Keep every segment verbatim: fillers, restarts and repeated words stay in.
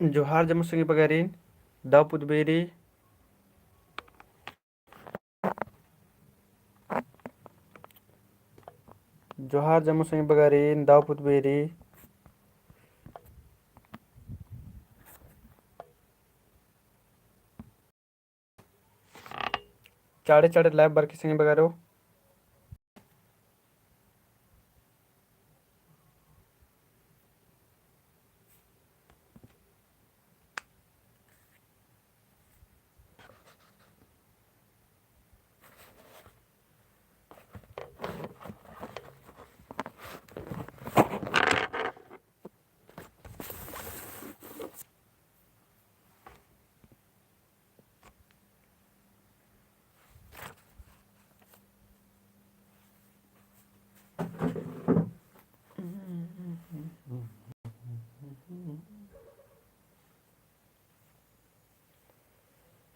जोहार जम्मो संगी बगारिन, दव पुतबेरी। जोहार जम्मो संगी बगारिन, दव पुतबेरी। चाड़े चाड़े live बरके संगी बगारो।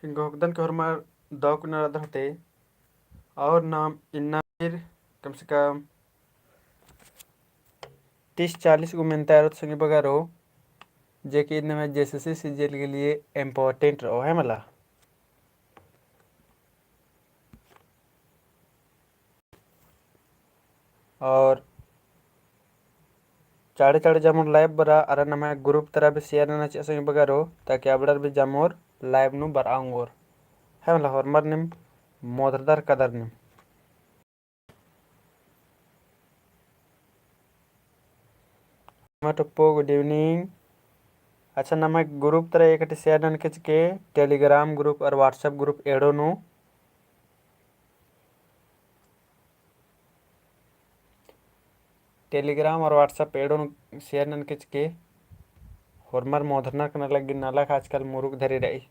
हिंगा ओक्कदन के होरमर दव कुना रअदर होते, और नाम इन्ना फिर कम से कम तीस चालीस गो मेन्ता एरोत संगी बगारो, जे कि इन्ना में JSSC CGL के लिए important रओ है मला। और चाड़े चाड़े जमोर live बरा अरा नम्है group तरा भी share नना चिआ संगी बगारो, ताकि अबड़र भी जमोर live नू बरआ ओंगोर। है मला होरमर नीम मोधरदर कदर नीम। मा टुप्पो, good evening। अच्छा, नम्है group तरा एकटी share ननके चिके, Telegram group और WhatsApp group एड़ो नू। Telegram और WhatsApp एड़ो नू share ननके चिके, होरमर मोधरनर कना लग्गी नलख आजकल मुरुख धरी रई।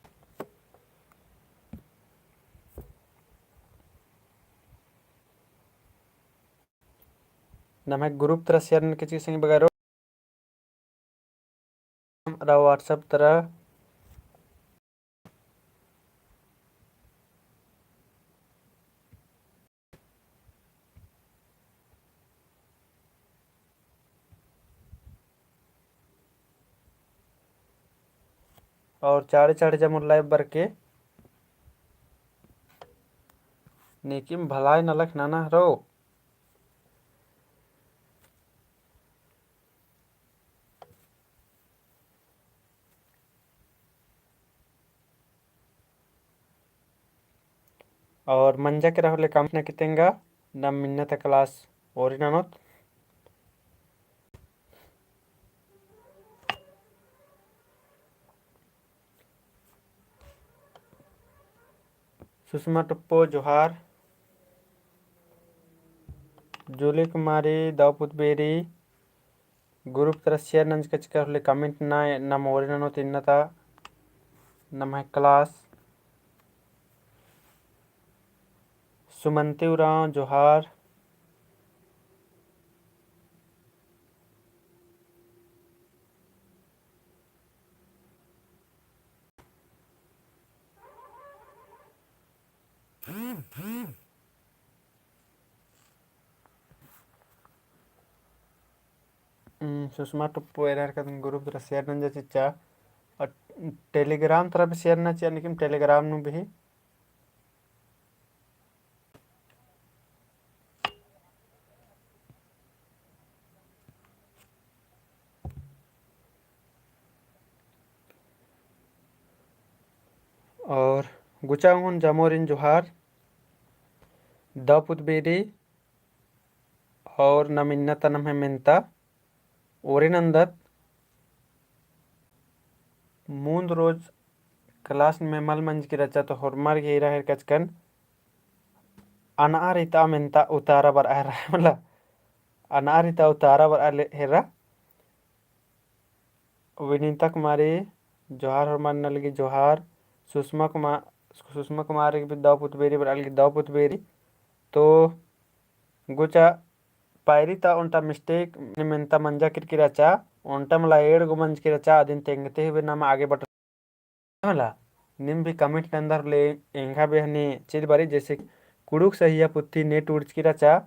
नम्है group तरा share ननके चिके संगी बगारो। अरा WhatsApp तरा। और चाड़े चाड़े जमोर live बरके। नेकिम भलाई नलख नना हरो। और मंजा केरा होले comment नना की तेंगा, नम इन्ना ता class ओरी ननोत। सुषमा टुप्पो जोहार। जूली कुमारी दव पुतबेरी। Group तरा share नंजका चिका होले comment नना, नम ओरी ननोत इन्ना ता नम्है class। सुमंती उराँव जोहार। हम्म, सुषमा टुप्पो एरर कदन group तरा share नंजा चिच्चा। और Telegram तरा भी share नंजा चिच्चा, लेकिन Telegram नू भी। और गुचा हूँ जमोरिन जोहार। दव पुतबेरी। और नम इन्ना ता नम्है मेन्ता ओरी नन्दत। मुन्द रोज class में मल मंजकी रहचा तो होरमर गे एरा हेरका चिकन अनआ रीता मेन्ता उतारा बरआ हेरा, मतलब अनआ रीता उतारा बरआ हेरा। विनीता कुमारी जोहार, होरमर नलगी जोहार। सुषमा कुमार, सुषमा कुमारी भी दव पुतबेरी बरआ लगी दव पुतबेरी। तो गुचा पायरी ता ओन्टा mistake मेन्ता मंजा किरकी रहचा, ओन्टा मला एंड़ गो मंजकी रहचा, अदिन तेंगते हुए नाम आगे बढ़ मला। निम भी comment नंदर ले एंगा भी हनी चीज बारी, जैसे कुँड़ुख़ सहिया पुथी ने टूड़चकी रहचा,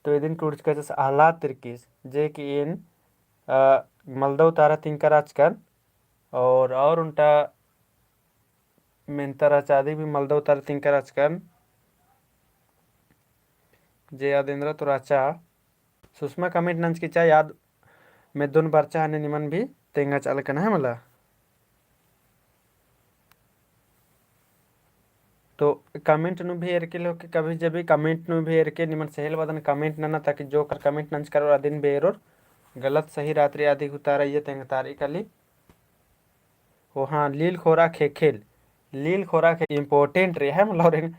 तो इदिन टूड़चका रहचा आह्लाद तिर्कीस, जे कि एन, अ, मलदव तारा तिंकर आचकन, और, और ओन्टा मेन्ता रहचा अदी भी मलदव उतारा तिंका रहचकन। जे आद एन्दरा तो रहचा। सुषमा comment नंजकी चा आद मेद्दोन बरचा हने निमन भी तेंगा चालकन है मला। तो comment नू भी एरके लेके कभी जब भी comment नू भी एरके निमन सहेल बअदन comment नना ताकि जो कर comment नंजकर और अदिन बेरोर गलत सही रात्रि आदि उतारा ये तेंगतारी कली। ओ हाँ, लील खोरा ख़ेख़ेल। लील खोरा ख़े-, important रई है, मतलब, और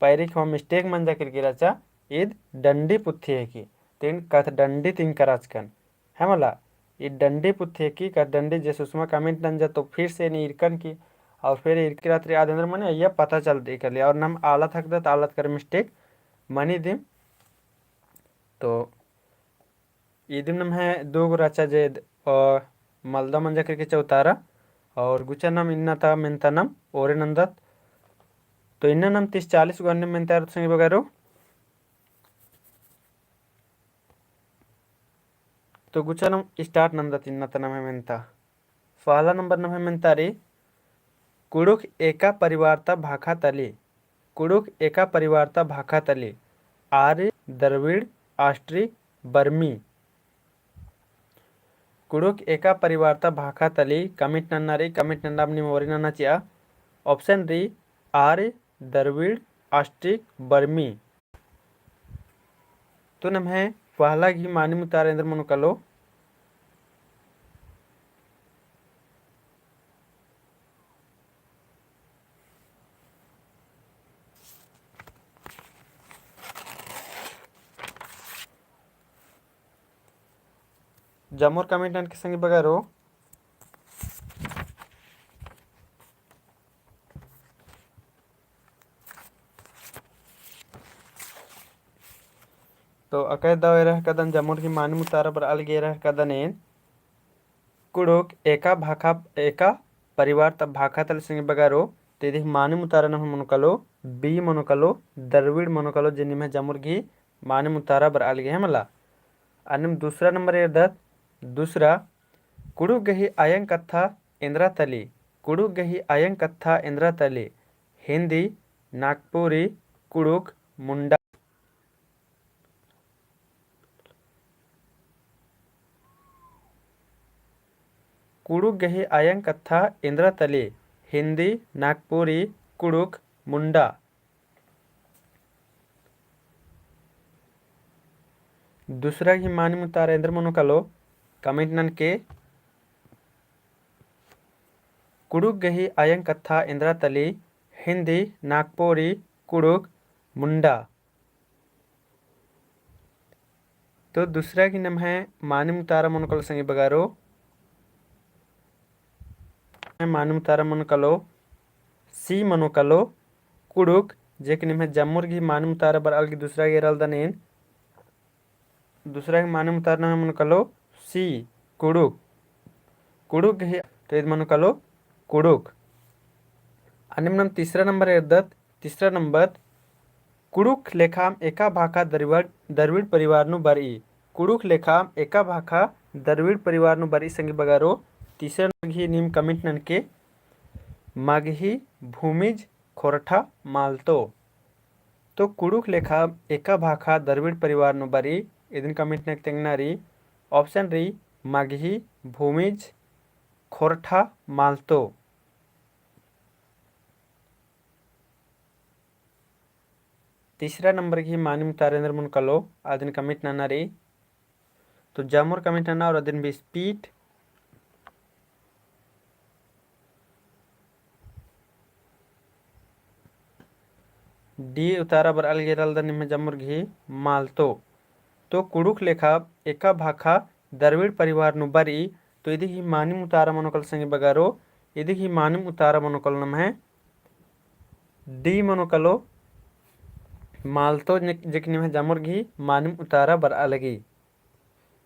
पैरी ख़ेख़ेल mistake मंजा केरकी रहचा, ईद डंडी पुथी हेके। तीन कत्थ डंडी तिंका रहचकन। है मला, ईद डंडी पुथी हेके, कत्थ डंडी जे सुषमा comment नंजा तो फिर से नी इरकन की, और फिर इरकी रात्रि आद एन्दर मने अइय्या पता चलतई कली, और नम आलत हकदत, आलत कर mistake मनी दिम। तो इदिम नम्है दू गो रहचा जे, अ, मलदा मंजा केरकी चा उतारा, और गुचा नम इन्ना ता मेन्ता नम ओरे नन्दत। तो इन्ना नम तीस चालीस गो अन्ने मेन्ता एरोत संगी बगरो। तो गुचा नम start नन्दत इन्ना ता नम्है मेन्ता। पहला नंबर नम्है मेन्ता रई, कुँड़ुख़ एका परिवार ता भाखा तली। कुँड़ुख़ एका परिवार ता भाखा तली। आर्य, द्रविड़, ऑस्ट्रिक, बर्मी। कुँड़ुख़ एका परिवार ता भाखा तली, comment नन्ना रई, comment नन्ना अपनी मोरी नन्ना चिआ। Option रई आर्य, द्रविड़, ऑस्ट्रिक, बर्मी। तो नम्है पहला गही मानिम उतारा एन्दर मनो कालो। जम्मोर comment ननके संगी बगरो। तो अकय दव एरा हिकदन जम्मोर गही मानिम उतारा बरआ लगी एरा हिकदन एन। कुँड़ुख़ एका भाखा, एका परिवार ता भाखा तली संगी बगरो, तो इदी गही मानिम उतारा नम्है मनो कालो, B मनो कालो, द्रविड़ मनो कालो, जे निम्है जम्मोर गही मानिम उतारा बरआ लगी है मला। अन्नेम दूसरा नंबर एरदत, दूसरा, कुँड़ुख़ गही अयंग कत्था एन्दरा तली, कुँड़ुख़ गही अयंग कत्था एन्दरा तली, हिन्दी, नागपुरी, कुँड़ुख़, मुंडा। कुँड़ुख़ गही अयंग कत्था एन्दरा तली, हिन्दी, नागपुरी, कुँड़ुख़, मुंडा। दूसरा गही मानिम उतारा एन्दर मनो कालो, comment ननके। कुँड़ुख़ गही अयंग कत्था एन्दरा तली, हिन्दी, नागपुरी, कुँड़ुख़, मुंडा। तो दूसरा गही नम्है मानिम उतारा मनो कालो संगी बगरो। मानिम उतारा मनो कालो, C मनो कालो, कुँड़ुख़, जे कि निम्है जम्मोर गही मानिम उतारा बरआ लगी दूसरा गही एरा लगदन एन। दूसरा गही मानिम उतारा नम्है मनो कालो, C, कुँड़ुख़। कुँड़ुख़ गही, तो इद मनो कालो, कुँड़ुख़। अन्नेम नम तीसरा नंबर एरदत, तीसरा नंबर, कुँड़ुख़ लेखाम एका भाखा द्रविड़, द्रविड़ परिवार नू बरई। कुँड़ुख़ लेखाम एका भाखा द्रविड़ परिवार नू बरई संगी बगरो, तीसरा नंबर गही नीम comment ननके, मगही, भूमिज, खोरठा, मालतो। तो कुँड़ुख़ लेखाम एका भाखा द्रविड़ परिवार नू बरई, इदिन comment ननके तेंगना रई, option रई, मगही, भूमिज, खोरठा, मालतो। तीसरा नंबर गही मानिम उतारा एन्दर मनो कालो, अदिन comment नना रई। तो जम्मोर comment नना और अदिन भी speed। D उतारा बरआ लगी एरा लगदन निम्है जम्मोर गही मालतो। तो कुँड़ुख़ लेखा एका भाखा द्रविड़ परिवार नू बरई, तो इदी गही मानिम उतारा मनो कालो संगी बगरो, इदी गही मानिम उतारा मनो कालो नम्है D मनो कालो, मालतो जे कि निम्है जम्मोर गही मानिम उतारा बरआ लगी।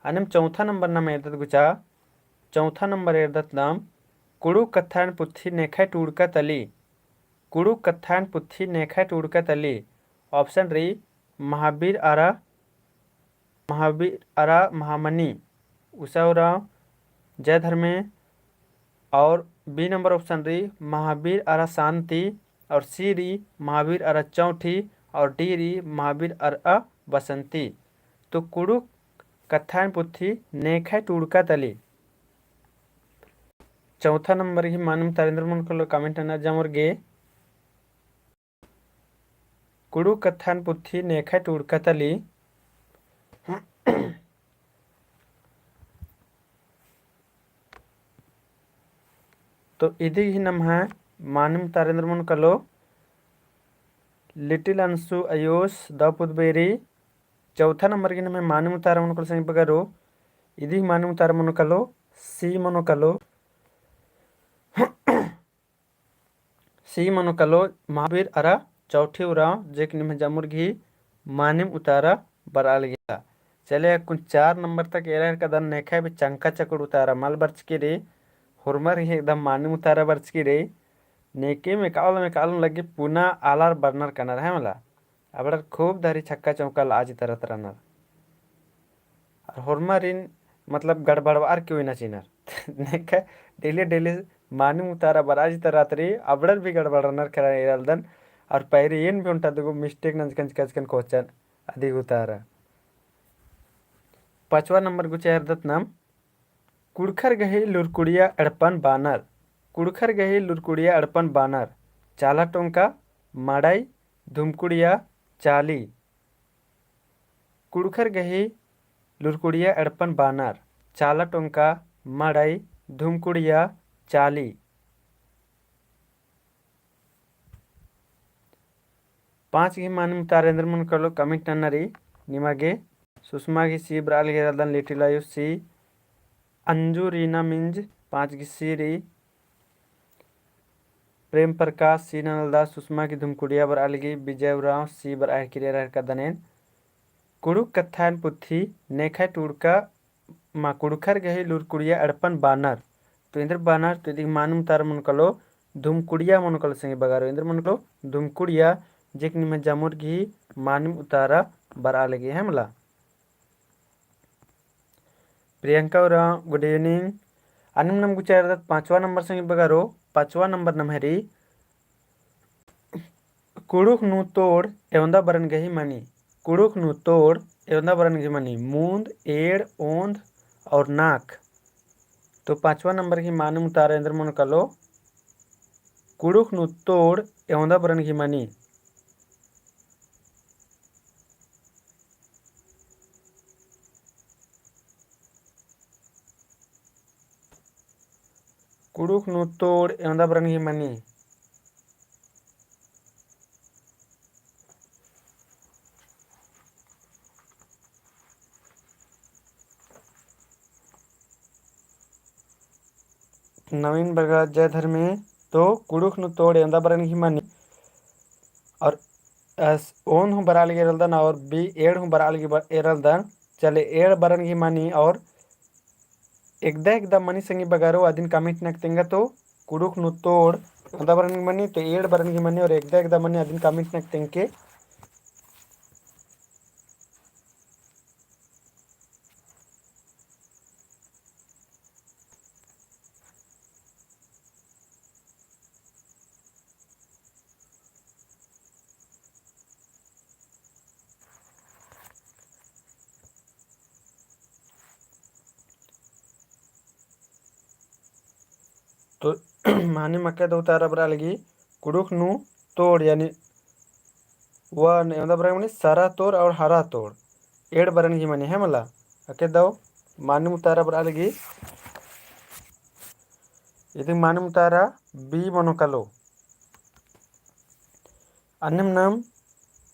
अन्नेम चौथा नंबर नम एरदत गुचा, चौथा नंबर एरदत नम, कुँड़ुख़ कत्थायन पुथी नेखय टूड़का तली। कुँड़ुख़ कत्थायन पुथी नेखय टूड़का तली। Option रई, महावीर अरा, महावीर अरा महामनी, उसा उराँव, जय धर्मे, और B number option रई महावीर अरा शांति, और C रई महावीर अरा चौठी, और D रई महावीर अरा बसंती। तो कुँड़ुख़ कत्थायन पुथी नेखय टूड़का तली। चौथा number ही मानिम उतारा एन्देर मनो कालो comment नना जमर गे। कुँड़ुख़ कत्थायन पुथी नेखय टूड़का तली। तो इदी ही नम्है मानिम उतारा एन्देर मनो कालो लिटिल अंशु आयुष दौपुत बेरी। चौथा number की नम्है मानिम उतारा मनो कालो संगी बगरो। इदी ही मानिम उतारा मनो कालो C मनो कालो। C मनो कालो महावीर अरा चौठी उराँव जेक निम्है जमुर गही मानिम उतारा बरआ लगिया। चले अक्कुन चार number तक एरा हेलरकदन नेखय भी चंका चकुड़ उतारा मल बरचकी रई। होरमर ही एकदम मानिम उतारा बरचकी रई। नेके में कालम में कालम लग्गी पुना आलर बरनर कनर है मला। अबड़र खूब धरी छक्का चौका लआ जितरत रअनर। और होरमारिन मतलब गड़बड़वार के उइना चिनर। नेखय daily daily मानिम उतारा बरआ जितरत रई, अबड़र भी गड़बड़रनर खरा एरालदन। और पैरी एन भी ओन्टा दुगो mistake नंजकन चिकन चिकन कोचन अदी उतारा। पाँचवा number गुचा एरदत नाम कुँड़ुख़र गही लुरकुड़िया एड़पन बानर। कुँड़ुख़र गही लुरकुड़िया एड़पन बानर। चाला टोंका, मड़ई, धुमकुड़िया, चाली। कुँड़ुख़र गही लुरकुड़िया एड़पन बानर। चाला टोंका, मड़ई, धुमकुड़िया, चाली। पाँच गही मानिम उतारा एन्देर मनो कालो comment नना रई निमा गे। सुषमा गही C बरआ लगी एरालदन लिटिल आयुष C। अंजू रीना मिंज पाँच गही C रई। प्रेम प्रकाश C ननालदा। सुषमा गही धुमकुड़िया बरआ लगी। विजय उराँव C बरआ हेलरकी रई एरा हेलरकदन एन। कुँड़ुख़ कत्थायन पुथी नेखय टूड़का मा कुँड़ुख़र गही लुरकुड़िया एड़पन बानर। तो एन्देर बानर तो इदी मानिम उतारा मनो कालो धुमकुड़िया मनो कालो संगी बगरो। एन्देर मनो कालो धुमकुड़िया जेक निम्है जमुर गही मानिम उतारा बरआ लगी है मला। प्रियंका उराँव good evening। अन्नेम नाम गुचा एरदत पाँचवा number संगी बगरो। पाँचवा number नम्है रई कुँड़ुख़ नू तोड़ एवंदा बरन गही मनी। कुँड़ुख़ नू तोड़ एवंदा बरन गही मनी। मूंद, एड़, ओन्द और नाख। तो पाँचवा number गही मानिम उतारा एन्देर मनो कालो कुँड़ुख़ नू तोड़ एवंदा बरन गही मनी। कुँड़ुख़ नू तोड़ एवंदा बरन गही मनी। नवीन बरगद जय धर्मे। तो कुँड़ुख़ नू तोड़ एवंदा बरन गही मनी। और अस ओन्द हूँ बरआ लगी एरालदन और B एड़ हूँ बरआ लगी ब-, एरालदन। चले एड़ बरन गही मनी और एकदा एकदा मनी संगी बगरो अदिन comment नक तेंगा। तो कुँड़ुख़ नू तोड़ एवंदा बरन गही मनी, तो एड़ बरन गही मनी और एकदा एकदा मनी अदिन comment नक तेंगके। तो मानिम अक्के दव उतारा बरआ लगी कुँड़ुख़ नू तोड़ यानी वन एवंदा बरन गही मनी सरा तोड़ और हरा तोड़ एड़ बरन गही मनी है मला। अक्के दव मानिम उतारा बरआ लगी। इदी मानिम उतारा B मनो कालो। अन्नेम नाम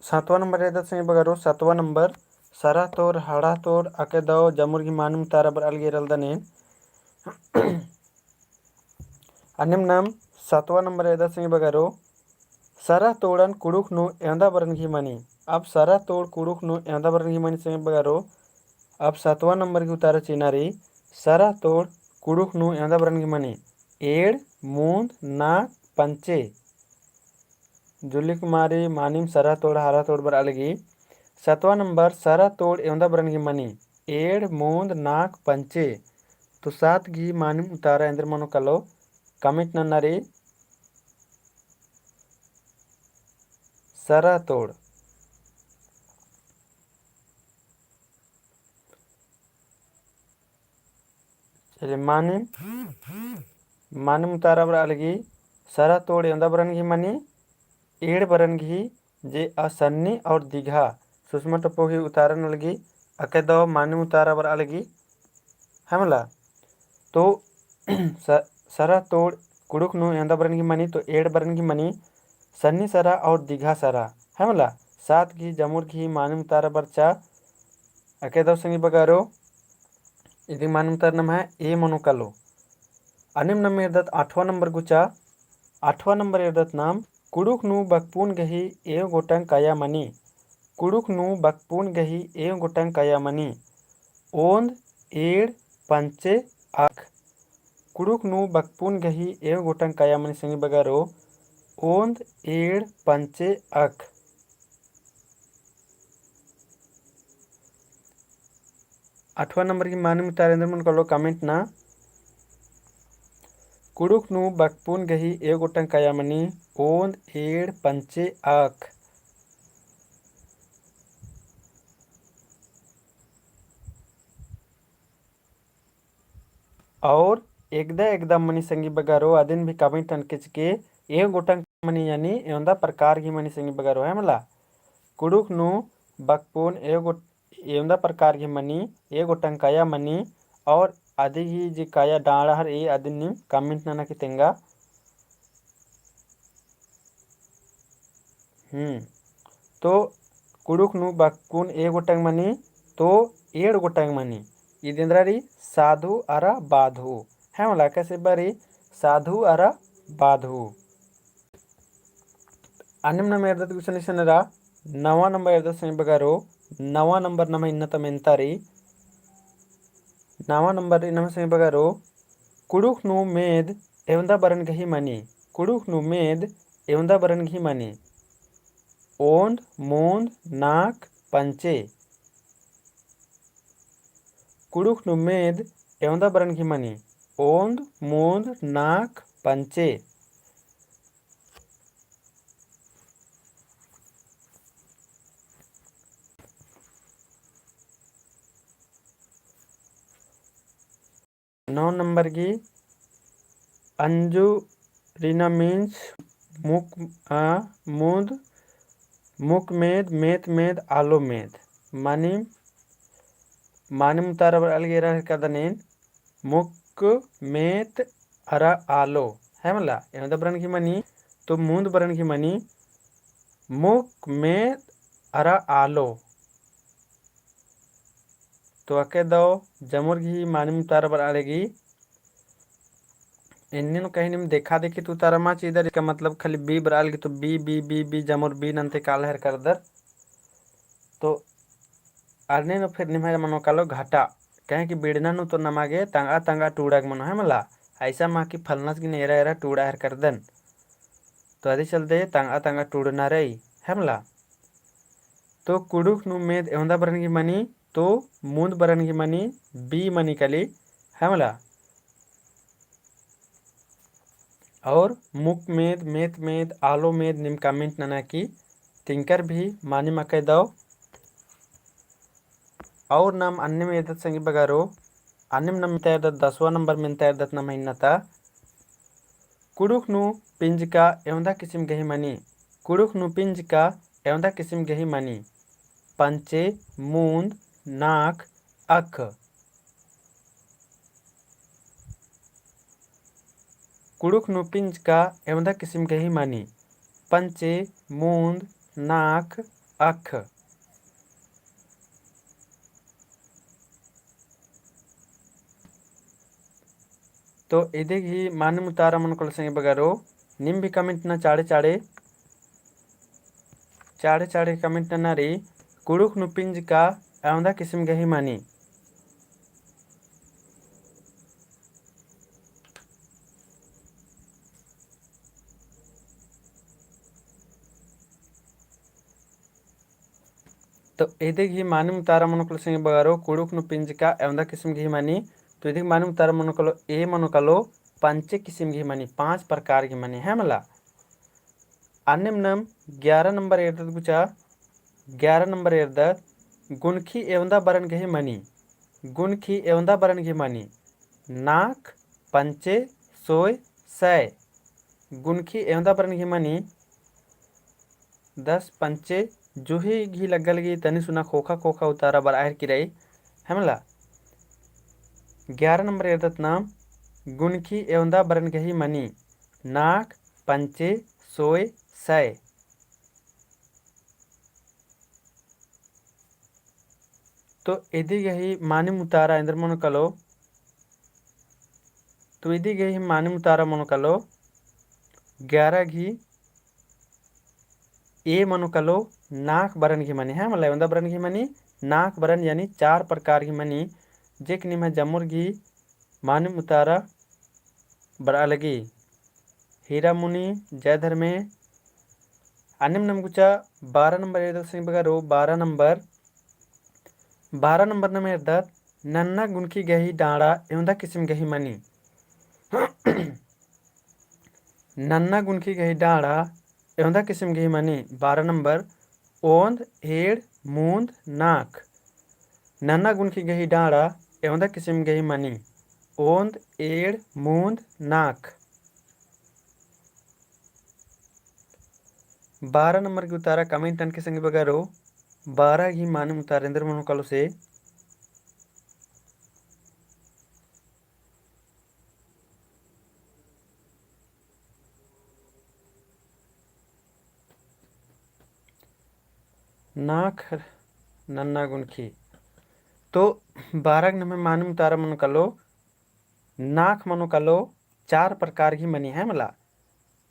सातवाँ number एदत संगी बगरो, सातवाँ number सरा तोड़ हरा तोड़ अक्के दव जमुर गही मानिम उतारा बरआ लगी एरालदन एन। अन्नेम नाम सातवाँ number एदत संगी बगरो, सरा तोड़न कुँड़ुख़ नू एवंदा बरन गही मनी। अब सरा तोड़ कुँड़ुख़ नू एवंदा बरन गही मनी संगी बगरो। अब सातवाँ number गही उतारा चिअना रई, सरा तोड़ कुँड़ुख़ नू एवंदा बरन गही मनी। एड़, मूंद, नाख, पंचे। जूली कुमारी मानिम सरा तोड़ हरा तोड़ बरआ लगी। सातवाँ number सरा तोड़ एवंदा बरन गही मनी। एड़, मूंद, नाख, पंचे। तो सात गही मानिम उतारा एन्देर मनो कालो comment नना रई सरह तोड़। चले मानिम, मानिम उतारा बरआ लगी सरह तोड़ एवंदा बरन गही मनी, एंड़ बरन गही जे आ सन्नी और दिघा सुषमा टप्पो गही उतारा नना लगी, अके दव मानिम उतारा बरआ लगी, है मला। तो स-, सरह तोड़ कुँड़ुख़ नू एवंदा बरन गही मनी, तो एंड़ बरन गही मनी, सन्नी सरह और दिघा सरह, है मला। सात गही जमुर गही मानिम उतारा बरचा, अके दव संगी बगरो, इदी मानिम उतारा नम्है ए मनो कालो। अन्नेम नाम एरदत आठवाँ नंबर गुचा, आठवाँ नंबर एरदत नाम, कुँड़ुख़ नू बकपुन गही एव गोटंग काया मनी। कुँड़ुख़ नू बकपुन गही एव गोटंग काया मनी। ओन्द, एंड़, पंचे, अख। कुँड़ुख़ नू बकपुन गही एव गोटंग काया मनी संगी बगरो, ओन्द, एंड़, पंचे, अख। आठवाँ नंबर गही मानिम उतारा एन्देर मनो कालो comment नना। कुँड़ुख़ नू बकपुन गही एव गोटंग काया मनी, ओन्द, एंड़, पंचे, अख। और एकदा एकदा मनी संगी बगरो अदिन भी comment ननके चिके, एव गोटंग मनी यानी एवंदा प्रकार गही मनी संगी बगरो, है मला। कुँड़ुख़ नू बकपुन एव गोट-, एवंदा प्रकार गही मनी, एव गोटंग काया मनी, और अदी गही जे काया डाँड़ा हर ए अदिन नीम comment नना की तेंगा। हम्म। तो कुँड़ुख़ नू बकपुन एव गोटंग मनी, तो एंड़ गोटंग मनी। इद एन्दरा रई साधु अरा बाधु। है मला, कैसे बरी साधु अरा बाधु। अन्नेम नाम एरदत गुसन इसन रा, नवा नंबर एरदत संगी बगरो, नवा नंबर नम्है इन्ना ता मेन्ता रई। नवा नंबर इन्ना संगी बगरो, कुँड़ुख़ नू मेद एवंदा बरन गही मनी, कुँड़ुख़ नू मेद एवंदा बरन गही मनी। ओन्द, मुन्द, नाक, पंचे। कुँड़ुख़ नू मेद एवंदा बरन गही मनी। ओन्द, मुन्द, नाक, पंचे। नौ नंबर गही अंजुरिना means मुक, आ, मुन्द, मुक मेद, मेत मेद, आलो मेद। मानिम, मानिम उतारा बरआ लगी एरा हेरका दनेन, मुक मेत अरा आलो। है मला, एवंदा बरन गही मनी, तो मुन्द बरन गही मनी, मुक मेत अरा आलो। तो अके दव जमुर गही मानिम उतारा बरआ लगी। एन्ने नू कहीं नीम देखा देखी ती उतारा मा चिदर, इसका मतलब खाली B बरआ लगी तो B, B, B, B, जमुर B नन्ते काला हेरका रअदर। तो अन्ने नू फिर निम्है मनो कालो घाटा, कहे कि बिड़ना नू तो नमा गे तंगआ तंगआ टूड़ा गे मनो है मला, ऐसा मा कि फलनस गे एरा एरा टूड़ा हेरका रअदन। तो अदी चलते तंगआ तंगआ टूड़ना रई, है मला। तो कुँड़ुख़ नू मेद एवंदा बरन गही मनी, तो मुन्द बरन गही मनी, B मनी काली, है मला। और मुक मेद, मेत मेद, आलो मेद नीम comment नना की तिंकर भी मानिम अके दव। और नाम अन्नेम एरदत संगी बगरो, अन्नेम नाम मेन्ता एरदत, दसवाँ नंबर मेन्ता एरदत नम्है इन्ना ता। कुँड़ुख़ नू पिंजका एवंदा किसिम गही मनी। कुँड़ुख़ नू पिंजका एवंदा किसिम गही मनी। पंचे, मुन्द, नाक, अख। कुँड़ुख़ नू पिंजका एवंदा किसिम गही मनी। पंचे, मुन्द, नाक, अख। तो इदी गही मानिम उतारा मनो कालो संगी बगरो, नीम भी comment नना चाड़े चाड़े, चाड़े चाड़े comment नना रई, कुँड़ुख़ नू पिंजका एवंदा किसिम गही मनी। तो इदी गही मानिम उतारा मनो कालो संगी बगरो, कुँड़ुख़ नू पिंजका एवंदा किसिम गही मनी। तो इदी गही मानिम उतारा मनो कालो, A मनो कालो, पंचे किसिम गही मनी, पाँच प्रकार गही मनी, है मला। अन्नेम नम ग्यारह नंबर एरदत गुचा, ग्यारह नंबर एरदत, गुनखी एवंदा बरन गही मनी, गुनखी एवंदा बरन गही मनी, नाख, पंचे, सोय, सय। गुनखी एवंदा बरन गही मनी, दस पंचे जूही गही लग्गा लगी तनी सुना खोखा खोखा उतारा बरआ हेलरकी रई, है मला। ग्यारह नंबर एरदत नाम, गुनखी एवंदा बरन गही मनी, नाख, पंचे, सोय, सय। तो इदी गही मानिम उतारा एन्देर मनो कालो, तो इदी गही मानिम उतारा मनो कालो, ग्यारह गही ए मनो कालो, नाख बरन गही मनी, है मला, एवंदा बरन गही मनी, नाख बरन यानी चार प्रकार गही मनी, जेक निम्है जम्मुर गही मानिम उतारा बरआ लगी। हीरा मुनी, जय धर्मे। अन्नेम नम गुचा बारह नंबर एरदत संगी बगरो, बारह नंबर, बारह नंबर नम एरदत, नन्ना गुनखी गही डाँड़ा एवंदा किसिम गही मनी। नन्ना गुनखी गही डाँड़ा एवंदा किसिम गही मनी, बारह नंबर, ओन्द, एंड़, मून्द, नाख। नन्ना गुनखी गही डाँड़ा एवंदा किसिम गही मनी, ओन्द, एंड़, मून्द, नाख। बारह नंबर गही उतारा comment ननके संगी बगरो, बारह गही मानिम उतारा एन्देर मनो कालो से। नाख, नन्ना गुनखी। तो बारह गही नम्है मानिम उतारा मनो कालो, नाख मनो कालो, चार प्रकार गही मनी, है मला।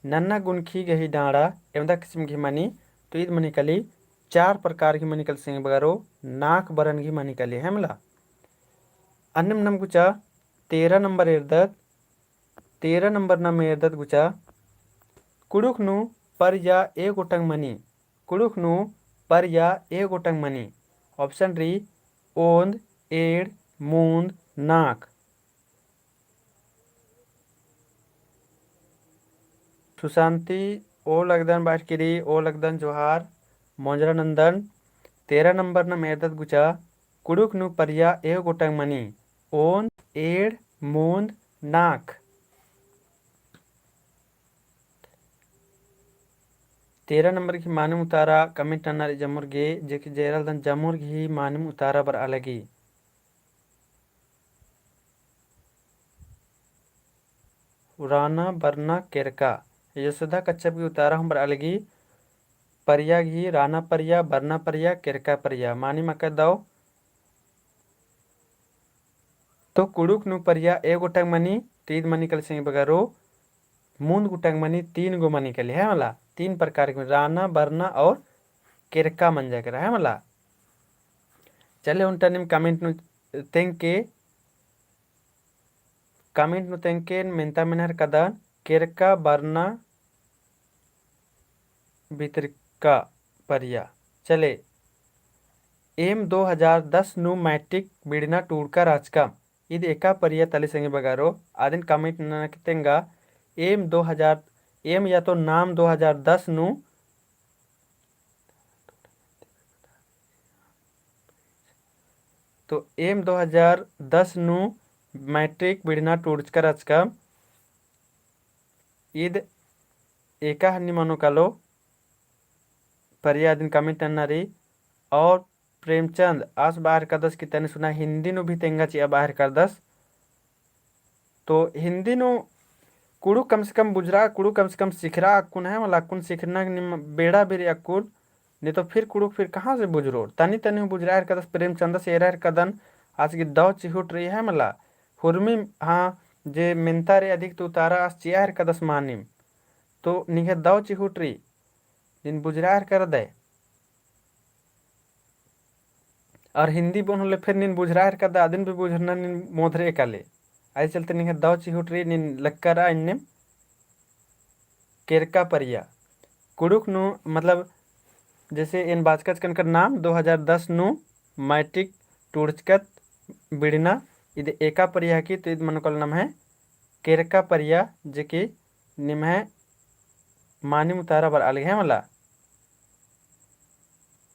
नन्ना गुनखी गही डाँड़ा एवंदा किसिम गही मनी, तो ईद मनी काली चार प्रकार गही मनी काली संगी बगरो, नाख बरन गही मनी काली, है मला। अन्नेम नम गुचा तेरह नंबर एरदत, तेरह नंबर नम एरदत गुचा, कुँड़ुख़ नू परिया ए गोटंग मनी, कुँड़ुख़ नू परिया ए गोटंग मनी। Option रई, ओन्द, एंड़, मून्द, नाख। सुशांति, ओ लगदन बाहिर किरी, ओ लगदन जोहार, मोंजरा नंदन, तेरह नंबर नम एरदत गुचा, कुँड़ुख़ नू परिया ए गोटंग मनी, ओन्द, एंड़, मून्द, नाख। तेरह नंबर गही मानिम उतारा comment नन्ना रई जम्मुर गे, जेक जे एरा लगदन जम्मुर गही मानिम उतारा बरआ लगी। राना, बरना, केरका। यशोदा कच्छप गही उतारा हूँ बरआ लगी। परिया गही राना परिया, बरना परिया, केरका परिया। मानिम अक्का दव। तो कुँड़ुख़ नू परिया ए गोटंग मनी, तो ईद मनी काली संगी बगरो, मून्द गोटंग मनी, तीन गो मनी काली, है मला, तीन प्रकार के, राना, बरना और केरका मंजा केरा, है मला। चले ओन्टा नीम comment नू तेंगके, comment नू तेंगके मेन्ता मेनर कदन, केरका, बरना, भितरका परिया। चले, एम दो हजार दस नू मैट्रिक बिड़ना टूड़का रहचकम। ईद एका परिया तली संगी बगरो, आदिन comment नना के तेंगा, एम दो हजार, एम या तो नाम दो हजार दस नू, तो एम दो हजार दस नू मैट्रिक बिड़ना टूड़चका रहचकम। ईद एका हन्नी मनो कालो, परिया आदिन comment नन्ना रई। और प्रेमचंद आस बआ हेलरकदस कि तनी सुना हिंदी नू भी तेंगा चिआ बआ हेलरकदस। तो हिंदी नू कुँड़ुख़ कम से कम बुझरआ, कुँड़ुख़ कम से कम सिखरआ अक्कुन, है मला, अक्कुन सिखरना नीम बेड़ा भी रई अक्कुन, नहीं तो फिर कुँड़ुख़ फिर कहाँ से बुझरोर? तनी तनी हूँ बुझरआ हेलरकदस, प्रेमचंदस एरा हेलरकदन, आस गे दव चिहुट रई, है मला। हुरमी, हाँ, जे मेन्ता रई अधिक तो उतारा आस चिआ हेलरकदस मानिम। तो निंग्है दव चिहुट रई, नीन बुझरआ हेलरकदय। और हिंदी बओन होले फिर नीन बुझरआ हेलरकदय, आदिन भी बुझरना नीन मोधरआ काले। आई चलते निंग्है दव चिहुट रई, नीन लक्करआ इन्नेम। केरका परिया। कुँड़ुख़ नू, मतलब, जैसे एन बाचकत कनकर नाम दो हजार दस नू मैट्रिक टूड़चकत बिड़ना, ईद एका परिया की, तो ईद मनो कालो नम्है केरका परिया, जेके निम्है मानिम उतारा बरआ लगी है मला।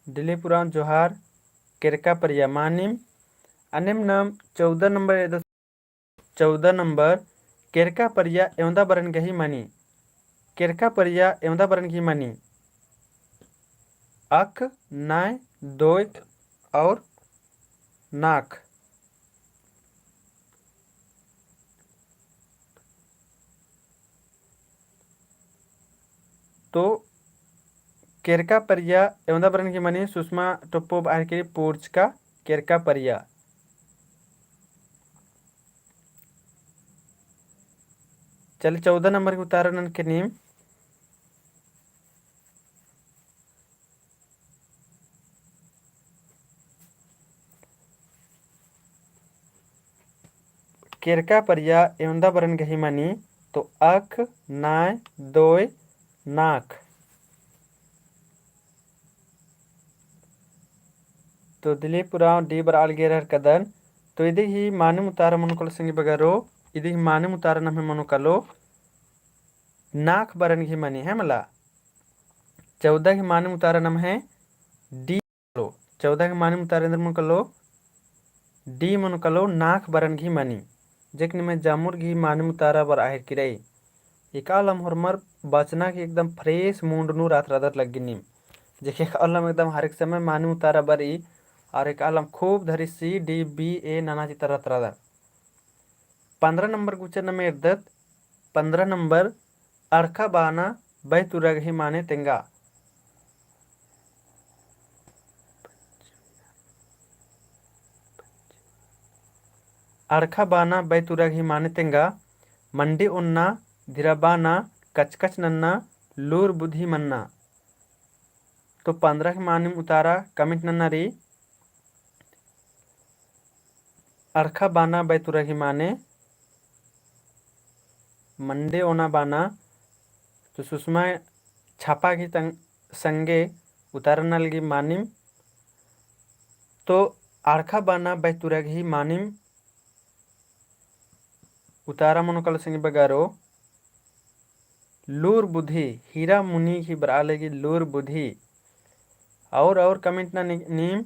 दिलीप उराँव जोहार, केरका परिया मानिम। अन्नेम नाम चौदह नंबर एदा चौदह नंबर, केरका परिया एवंदा बरन गही मनी। केरका परिया एवंदा बरन गही मनी। अख, नाय, दोय और नाख। तो केरका परिया एवंदा बरन गही मनी। सुषमा टोप्पो बरआ लगी पूर्चका केरका परिया। चले चौदह नंबर गही उतारा ननके नीम। केरका परिया एवंदा बरन गही मनी, तो अख, नाय, दोय, नाख। तो दिलीप उराँव डी बरआ लगी एरर कदन। तो इदी ही मानिम उतारा मनो कालो संगी बगरो, इदी ही मानिम उतारा नम्है मनो कालो नाख बरन गही मनी है मला। चौदह गही मानिम उतारा नम्है डी। चौदह गही मानिम उतारा एन्देर मनो कालो, डी मनो कालो नाख बरन गही मनी। जेक निम्है जामुर गही मानिम उतारा बरआ हेरकी रई। एकालम होरमर बचना की एकदम fresh mood नू रात रअदर लग्गी नीम। जेके एकालम एकदम हर एक समय मानिम उतारा बरई, और एकालम खूब धरी सी, डी, बी, ए नना चितर रात रअदर। पन्द्रह नंबर गुचा नम एरदत, पन्द्रह नंबर, अड़खा बाना बैतुरा गही माने तेंगा। अड़खा बाना बैतुरा गही माने तेंगा, मंडी ओन्ना, धिरा बाना, कचकच नन्ना, लूर बुद्धि मन्ना। तो पन्द्रह गही मानिम उतारा comment नन्ना रई। अड़खा बाना बैतुरा गही माने मंडी ओना बाना, तो सुषमा छापा गही तंग-, संगे उतारा नना लगी मानिम। तो अड़खा बाना बैतुरा गही मानिम उतारा मनो कालो संगी बगरो, लूर बुद्धि, हीरा मुनी गही बरआ लगी लूर बुद्धि। और, और comment ना नि-, नीम।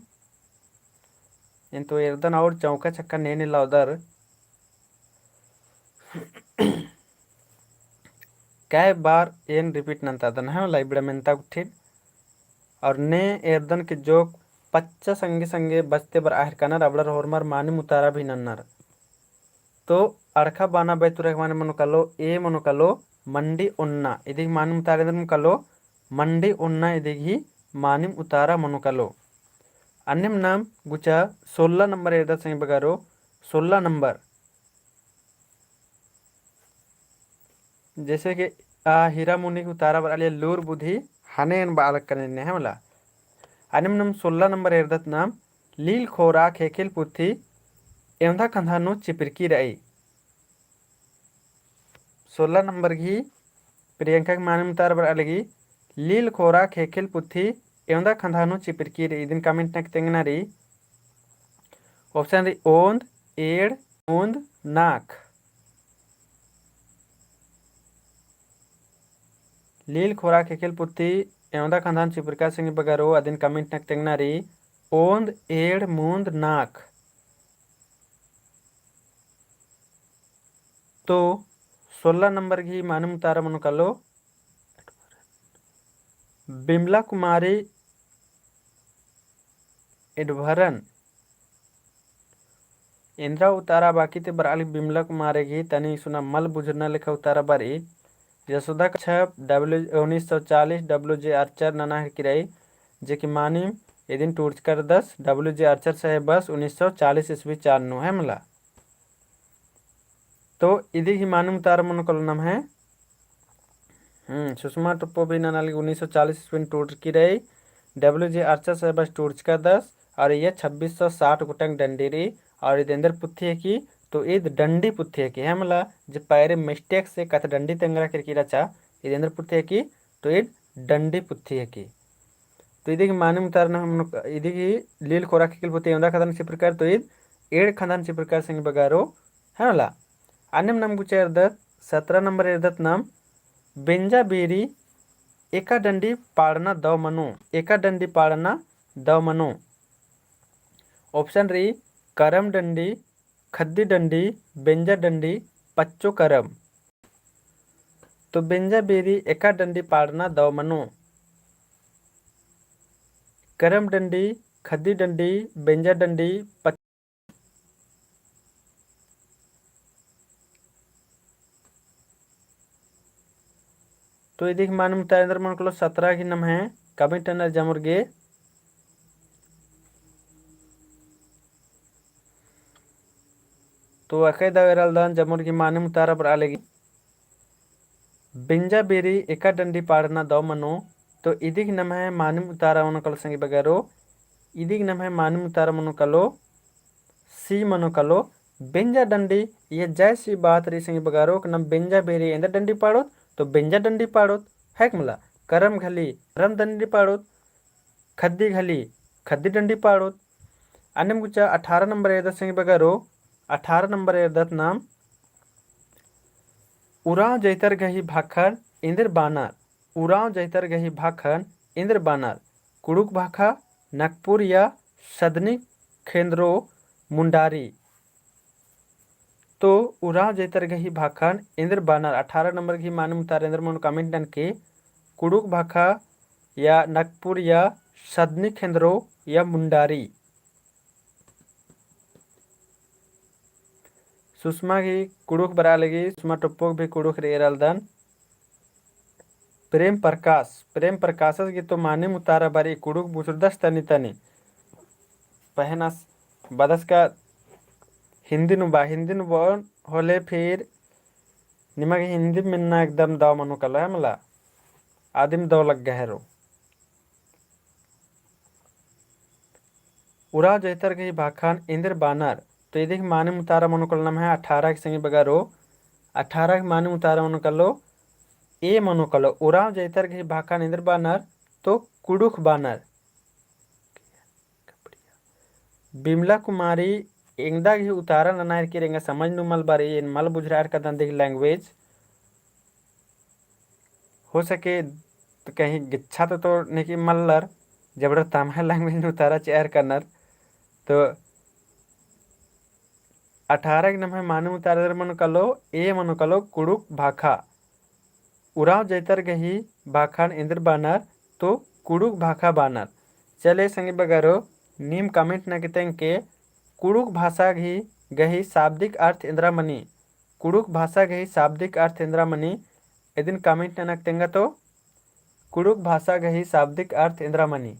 एन तो एरदन और चौका छक्का ने ने लाउदर। कै बार एन repeat नन्तादन है, लाई बिड़ा मेन्ता गुट्ठिन। और ने एरदन के जोक पच्चा संगे संगे बचते बरआ हेरकनर, अबड़र होरमर मानिम उतारा भी नन्नर। तो अड़खा बाना बैतुरा गही माने मनो कालो, ए मनो कालो, मंडी ओन्ना। इदी गही मानिम उतारा एन्देर मनो कालो, मंडी ओन्ना इदी गही मानिम उतारा मनो कालो। अन्नेम नाम गुचा सोलह नंबर एरदत संगी बगरो, सोलह नंबर। जैसे कि आ हीरा मुनी गही उतारा बरआ लगी लूर बुद्धि, हने एन बआ लगकन एन्ने है मला। अन्नेम नाम सोलह नंबर एरदत नाम, लील खोरा ख़ेख़ेल पुथी एवंदा खंधा नू चिपरकी रई। सोलह नंबर गही प्रियंका गही मानिम उतारा बरआ लगी, लील खोरा ख़ेख़ेल पुथी एवंदा खंधा नू चिपरकी रई। इदिन comment नक तेंगना रई। Option रई ओन्द, एंड़, मून्द, नाख़। लील खोरा ख़ेख़ेल पुथी एवंदा खंधा नू चिपरका संगी बगरो, अदिन comment नक तेंगना रई, ओन्द, एंड़, मून्द, नाख़। तो सोलह नंबर गही मानिम उतारा मनो कालो, बिमला कुमारी एडभरन। एन्द्रा उतारा बाकी ते बरआ लगी बिमला कुमारी गही, तनी सुना मल बुझुरना लेखा उतारा बरई। जसोदा कछप W, उन्नीस सौ चालीस W J आर्चर नना हेरकी रई, जे कि मानिम इदिन टूड़चका रअदस W J आर्चर साहेबस उन्नीस सौ चालीस ईस्वी चान नू है मला। तो इदी गही मानिम उतारा मनो कालो नम्है, हम्म, सुषमा टोप्पो भी नना लगी उन्नीस सौ चालीस ईस्वी नू टूड़रकी रई, W J आर्चर साहेबस टूड़चका रअदस, और इय्या छब्बीस सौ साठ गोटंग डंडी रई, और ईद एन्देर पुथी हिकी, तो ईद डंडी पुथी हिकी, है मला, जे पैरे mistake से कत्थ डंडी तेंगरा केरकी रहचा, ईद एन्देर पुथी हिकी, तो ईद डंडी पुथी हिकी। तो इदी गही मानिम उतारा नम्है मनो, इदी गही लील खोरा ख़ेख़ेल पुथी एवंदा खंधा नू चिपरका रई, तो ईद एंड़ खंधा नू चिपरका रई संगी बगरो, है मला। अन्नेम नाम गुचा एरदत, सतरा नंबर एरदत नाम, बेंजा बेरी एका डंडी पाड़ना दव मनो, एका डंडी पाड़ना दव मनो। Option रई, करम डंडी, खद्दी डंडी, बेंजा डंडी, पच्चो करम। तो बेंजा बेरी एका डंडी पाड़ना दव मनो। करम डंडी, खद्दी डंडी, बेंजा डंडी, पच-, तो इदिक मानिम उतारा एन्देर मनो कालो सतरा गही नम्है comment ननर जमुर गे। तो अकय दव एरालदन जमुर गही मानिम उतारा बरआ लगी। बेंजा बेरी एका डंडी पाड़ना दव मनो, तो इदिक नम्है मानिम उतारा मनो कालो संगी बगरो, इदिक नम्है मानिम उतारा मनो कालो, C मनो कालो, बेंजा डंडी, ये जय सी बात रई संगी बगरो, कि नम बेंजा बेरी एन्देर डंडी पाड़ोत, तो बेंजा डंडी पाड़ोत, है कि मला, करम घली, करम डंडी पाड़ोत, खद्दी घली, खद्दी डंडी पाड़ोत। अन्नेम गुचा अठारह नंबर एरदत संगी बगरो, अठारह नंबर एरदत नाम, उराँव जैतर गही भाखन एन्देर बानर, उराँव जैतर गही भाखन एन्देर बानर, कुँड़ुख़ भाखा, नकपुर या सदनी खेंद्रो मुंडारी। तो उराँव जैतर गही भाखन एन्देर बानर, अठारह नंबर गही मानिम उतारा एन्देर मनो comment ननके, कुँड़ुख़ भाखा या नकपुर या सदनी खेंद्रो या मुंडारी। सुषमा गही कुँड़ुख़ बरआ लगी, सुषमा टोप्पो गही भी कुँड़ुख़ रई एरालदन। प्रेम प्रकाश, प्रेम प्रकाशस गही तो मानिम उतारा बारी कुँड़ुख़ बुझुरदस तनी तनी। पहें आस बअदस का हिंदी नू बआ, हिंदी नू बओन होले फिर निमा गे हिंदी मेन्ना एकदम दव मनो कालो है मला, आदिम दव लग्गा हेरो। उराँव जैतर गही भाखन एन्देर बानर, तो इदिक मानिम उतारा मनो कालो नम्है अठारह गही संगी बगरो, अठारह गही मानिम उतारा मनो कालो, A मनो कालो, उराँव जैतर गही भाखन एन्देर बानर, तो कुँड़ुख़ बानर। बिमला कुमारी एंगदा गही उतारा ननायर की एंगा समझ नू मल बारी, एन मल बुझुरअर का दन दिक language। हो सके तो कहीं गिच्छा तो, तो नेकी मल्लर, जबड़ा तम्है language नू उतारा चिअर कनर। तो अठारह गही नम्है मानिम उतारा एन्देर मनो कालो, A मनो कालो कुँड़ुख़ भाखा। उराँव जैतर गही भाखन एन्देर बानर, तो कुँड़ुख़ भाखा बानर। चले संगी बगरो, नीम comment ननके तेंगके कुँड़ुख़ भाषा गही, गही शाब्दिक अर्थ एन्देरा मनी। कुँड़ुख़ भाषा गही शाब्दिक अर्थ एन्देरा मनी, इदिन comment ननके तेंगा तो, कुँड़ुख़ भाषा गही शाब्दिक अर्थ एन्देरा मनी।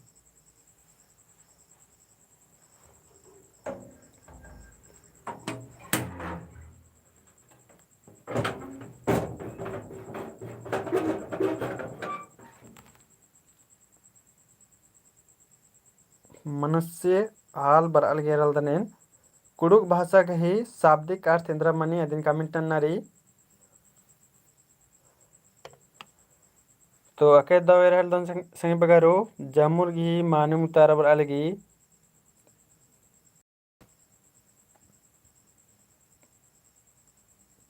मनस्से आल बरआ लगी एरालदन एन। कुँड़ुख़ भाषा गही शाब्दिक अर्थ एन्देरा मनी, अदिन comment नन्ना रई। तो अकय दव एरालदन संग-, संगी बगरो, जमुर गही मानिम उतारा बरआ लगी।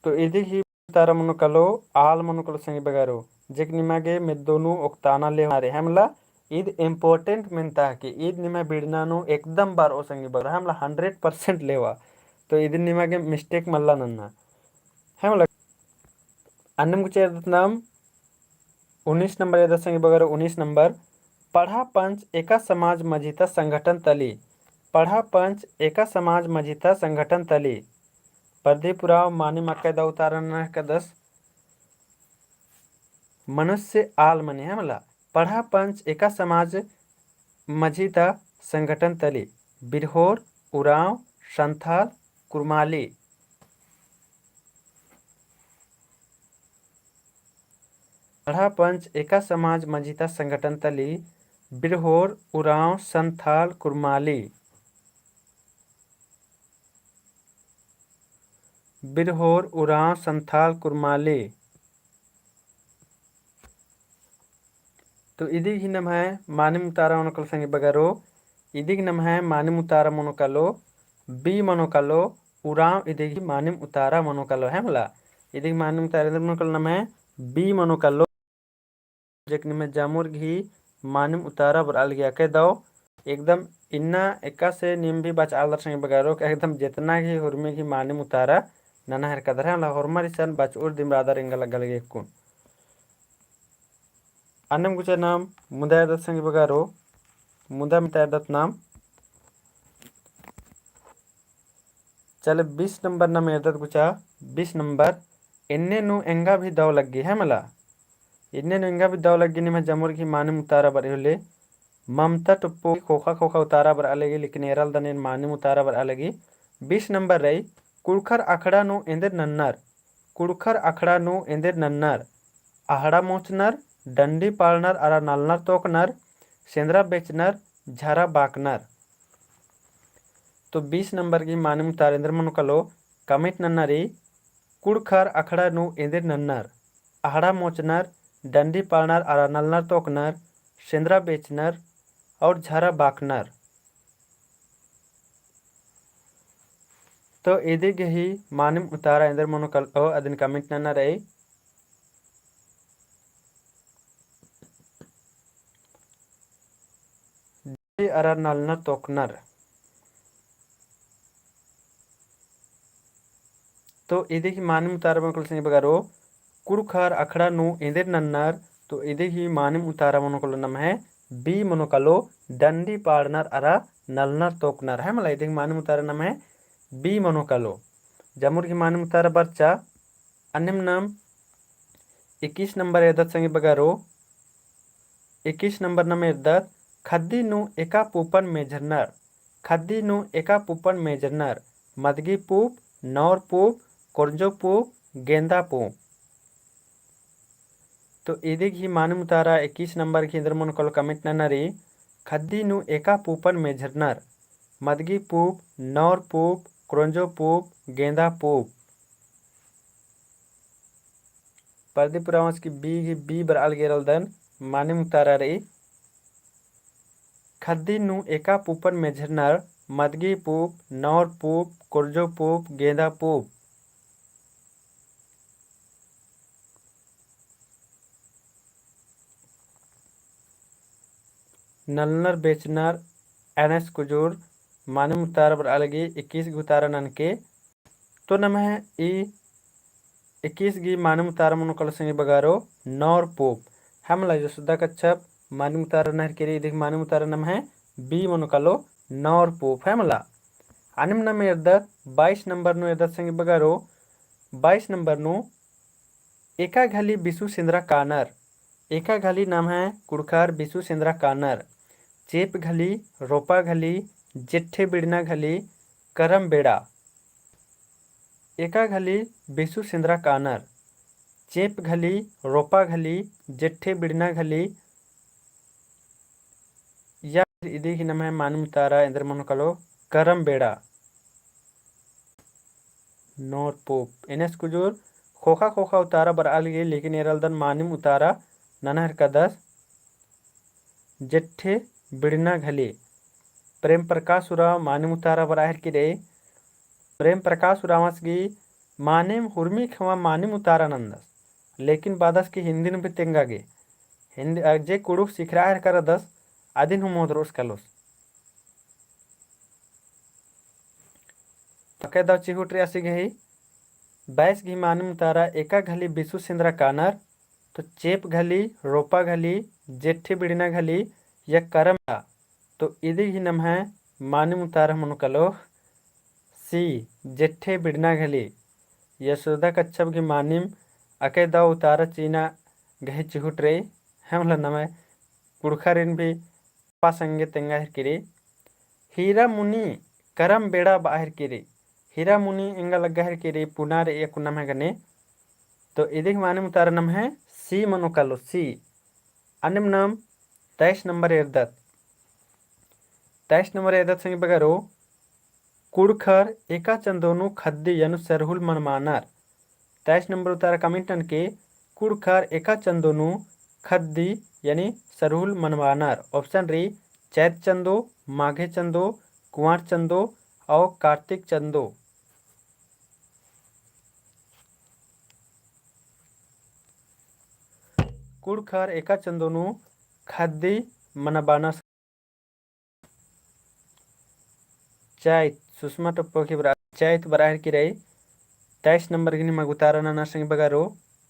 तो इदी ही उतारा मनो कालो, आल मनो कालो संगी बगरो, जेक निमा गे मेद्दो नू ओक्ताना लेवा रे, है मला, ईद important मेन्ता हके, ईद निमा बिड़ना नू एकदम बरओ संगी बगरो, है मला, hundred percent लेवा। तो इदिन निमा गे mistake मल्ला नन्ना, है मला। अन्नेम गुचा एरदत नाम उन्नीस नंबर एरदत संगी बगरो, उन्नीस नंबर, पड़हा पंच एका समाज मझी ता संगठन तली। पड़हा पंच एका समाज मझी ता संगठन तली। प्रदीप उराँव मानिम अकय दव उतारा नना कादस। मनुष्य आल मनी, है मला। पड़हा पंच एका समाज मझी ता संगठन तली। बिरहोर, उराँव, संथाल, कुरमाली। पड़हा पंच एका समाज मझी ता संगठन तली, बिरहोर, उराँव, संथाल, कुरमाली। बिरहोर, उराँव, संथाल, कुरमाली। तो इदी ही नम्है मानिम उतारा मनो कालो संगी बगरो, इदी ही नम्है मानिम उतारा मनो कालो, B मनो कालो, उराँव इदिगही मानिम उतारा मनो कालो है मला। इदिगही मानिम उतारा एन्देर मनो कालो नम्है B मनो कालो। जेक निम्है जमुर गही मानिम उतारा बरआ लगी अकय दव। एकदम इन्ना एकासे नीम भी बचआलदर संगी बगरो, एकदम जेतना गही हुरमी गही मानिम उतारा नना हेरकदर है मला। होरमर इसन बचउर दिम रअदर एंगा लग्गा लगी अक्कुन। अन्नेम गुचा नाम मुदा एरदत संगी बगरो, मुदा मिता एरदत नाम। चले बीस नंबर नाम एरदत गुचा, बीस नंबर। एन्ने नू एंगा भी दव लग्गी है मला। एन्ने नू एंगा भी दव लग्गी निम्है जमुर गही मानिम उतारा बरई होले। ममता टुप्पो ख़ोख़ा ख़ोख़ा उतारा बरआ लगी, लेकिन एरालदन एन मानिम उतारा बरआ लगी। बीस नंबर रई, कुँड़ुख़र अखड़ा नू एन्देर नन्नर। कुँड़ुख़र अखड़ा नू एन्देर नन्नर। अहड़ा मोचनर, डंडी पाड़नर अरा नलनर तोकनर, सेंदरा बेचनर, झरा बाकनर। तो बीस नंबर गही मानिम उतारा एन्देर मनो कालो, comment नन्ना रई, कुँड़ुख़र अखड़ा नू एन्देर नन्नर, अहड़ा मोचनर, डंडी पाड़नर अरा नलनर तोकनर, सेंदरा बेचनर और झरा बाकनर। तो इदिगही मानिम उतारा एन्देर मनो कालो, अदिन comment नन्ना रई। अरा नलनर तोकनर। तो इदिगही मानिम उतारा मनो कालो संगी बगरो, कुँड़ुख़र अखड़ा नू एन्देर नन्नर। तो इदिगही मानिम उतारा मनो कालो नम्है B मनो कालो, डंडी पाड़नर अरा नलनर तोकनर है मला। इदिगही मानिम उतारा नम्है B मनो कालो। जमुर गही मानिम उतारा बरचा। अन्नेम नाम इक्कीस नंबर एरदत संगी बगरो। इक्कीस नंबर नाम एरदत, खद्दी नू एका पूपन मेझरनर। खद्दी नू एका पूपन मेझरनर। मदगी पूप, नौर पूप, कोरंजो पूप, गेंदा पूप। तो इदिगही मानिम उतारा इक्कीस नंबर गही एन्देर मनो कालो comment नन्ना रई, खद्दी नू एका पूपन मेझरनर। मदगी पूप, नौर पूप, कोरंजो पूप, गेंदा पूप। प्रदीप उराँवस गही B गही B बरआ लगी एरालदन मानिम उतारा रई। खद्दी नू एका पूपन मेझरनर, मदगी पूप, नौर पूप, कोरंजो पूप, गेंदा पूप। नलनर बेचनर, एन एस कुजूर, मानिम उतारा बरआ लगी इक्कीस गही उतारा ननके। तो नम्है ई इक्कीस गही मानिम उतारा मनो कालो संगी बगरो नौर पूप। है मला, जसोदा कच्छप मानिम उतारा नहर केरी, इदिगही मानिम उतारा नम्है B मनो कालो नौर पूप है मला। अन्नेम नाम एरदत बाईस नंबर नू एरदत संगी बगरो, बाईस नंबर नू एका घली बिसु सेंदरा कानर। एका घली नम्है कुँड़ुख़र बिसु सेंदरा कानर। चेंप घली, रोपा घली, जेठे बिड़ना घली, करम बेड़ा। एका घली बिसु सेंदरा कानर। चेंप घली, रोपा घली, जेठे बिड़ना घली, या इदिगही नम्है मानिम उतारा एन्देर मनो कालो करम बेड़ा। नौर पूप। एन एस कुजूर ख़ोख़ा ख़ोख़ा उतारा बरआ लगी, लेकिन एरालदन मानिम उतारा नना हेरकदस जेठे बिड़ना घली। प्रेम प्रकाश उराँव मानिम उतारा बरआ हेरकी रई। प्रेम प्रकाश उराँवस गही मानिम हुरमी खेवा मानिम उतारा नन्दस। लेकिन बादस कि हिन्दी नू भी तेंगा गे। हिन्दी, अ, जे कुँड़ुख़ सिखरआ हेरका रअदस, अदिन हूँ मोदरोस कालोस। तो अकय दव चिहुट रई आसी गही, बाईस गही मानिम उतारा एका घली बिसु सेंदरा कानर, तो चेंप घली, रोपा घली, जेठे बिड़ना घली, या करम बेड़ा। तो इदिगही नम्है मानिम उतारा मनो कालो C, जेठे बिड़ना घली। यशोदा कच्छप गही मानिम अकय दव उतारा चिअना गही चिहुट रई, है मला नम्है कुँड़ुख़रिन भी पा संगे तेंगा हेरकी रई। हीरा मुनी करम बेड़ा बआ हेरकी रई। हीरा मुनी एंगा लग्गा हेरकी रई, पुना रई अक्कुन नम्है गने। तो इदिगही मानिम उतारा नम्है C मनो कालो, C। अन्नेम नाम तेईस नंबर एरदत। तेईस नंबर एरदत संगी बगरो, कुँड़ुख़र एका चंदो नू खद्दी यानी सरहुल मनमानर। तेईस नंबर उतारा comment ननके, कुँड़ुख़र एका चंदो नू खद्दी यानी सरहुल मनमानर। Option रई, चैत चंदो, माघे चंदो, कुँवार चंदो और कार्तिक चंदो। कुँड़ुख़र एका चंदो नू ख़द्दी मनाबअनर। चैत, सुषमा टोप्पो की बरआ, चैत बरआ हेलरकी रई। तेईस नंबर गही निमग उतारा ननर संगी बगरो,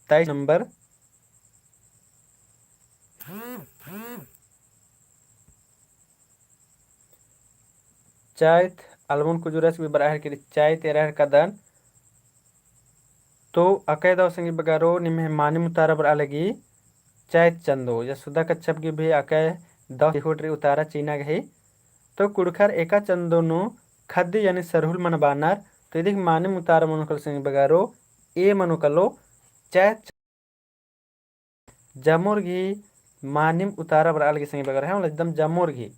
तेईस नंबर। चैत, अलमोन कुजूरस भी बरआ हेलरकी रई, चैत एरा हेलरकदन। तो अकय दव संगी बगरो निम्है मानिम उतारा बरआ लगी चैत चंदो। यशोदा कच्छप गही भी अकय दव तिहुट रई उतारा चिअना गही। तो कुँड़ुख़र एका चंदो नू ख़द्दी यानी सरहुल मनाबअनर। तो इदिक मानिम उतारा मनो कालो संगी बगरो, ए मनो कालो चैत। जमोर गही मानिम उतारा बरआ लगी संगी बगरो, है मतलब एकदम जमोर गही।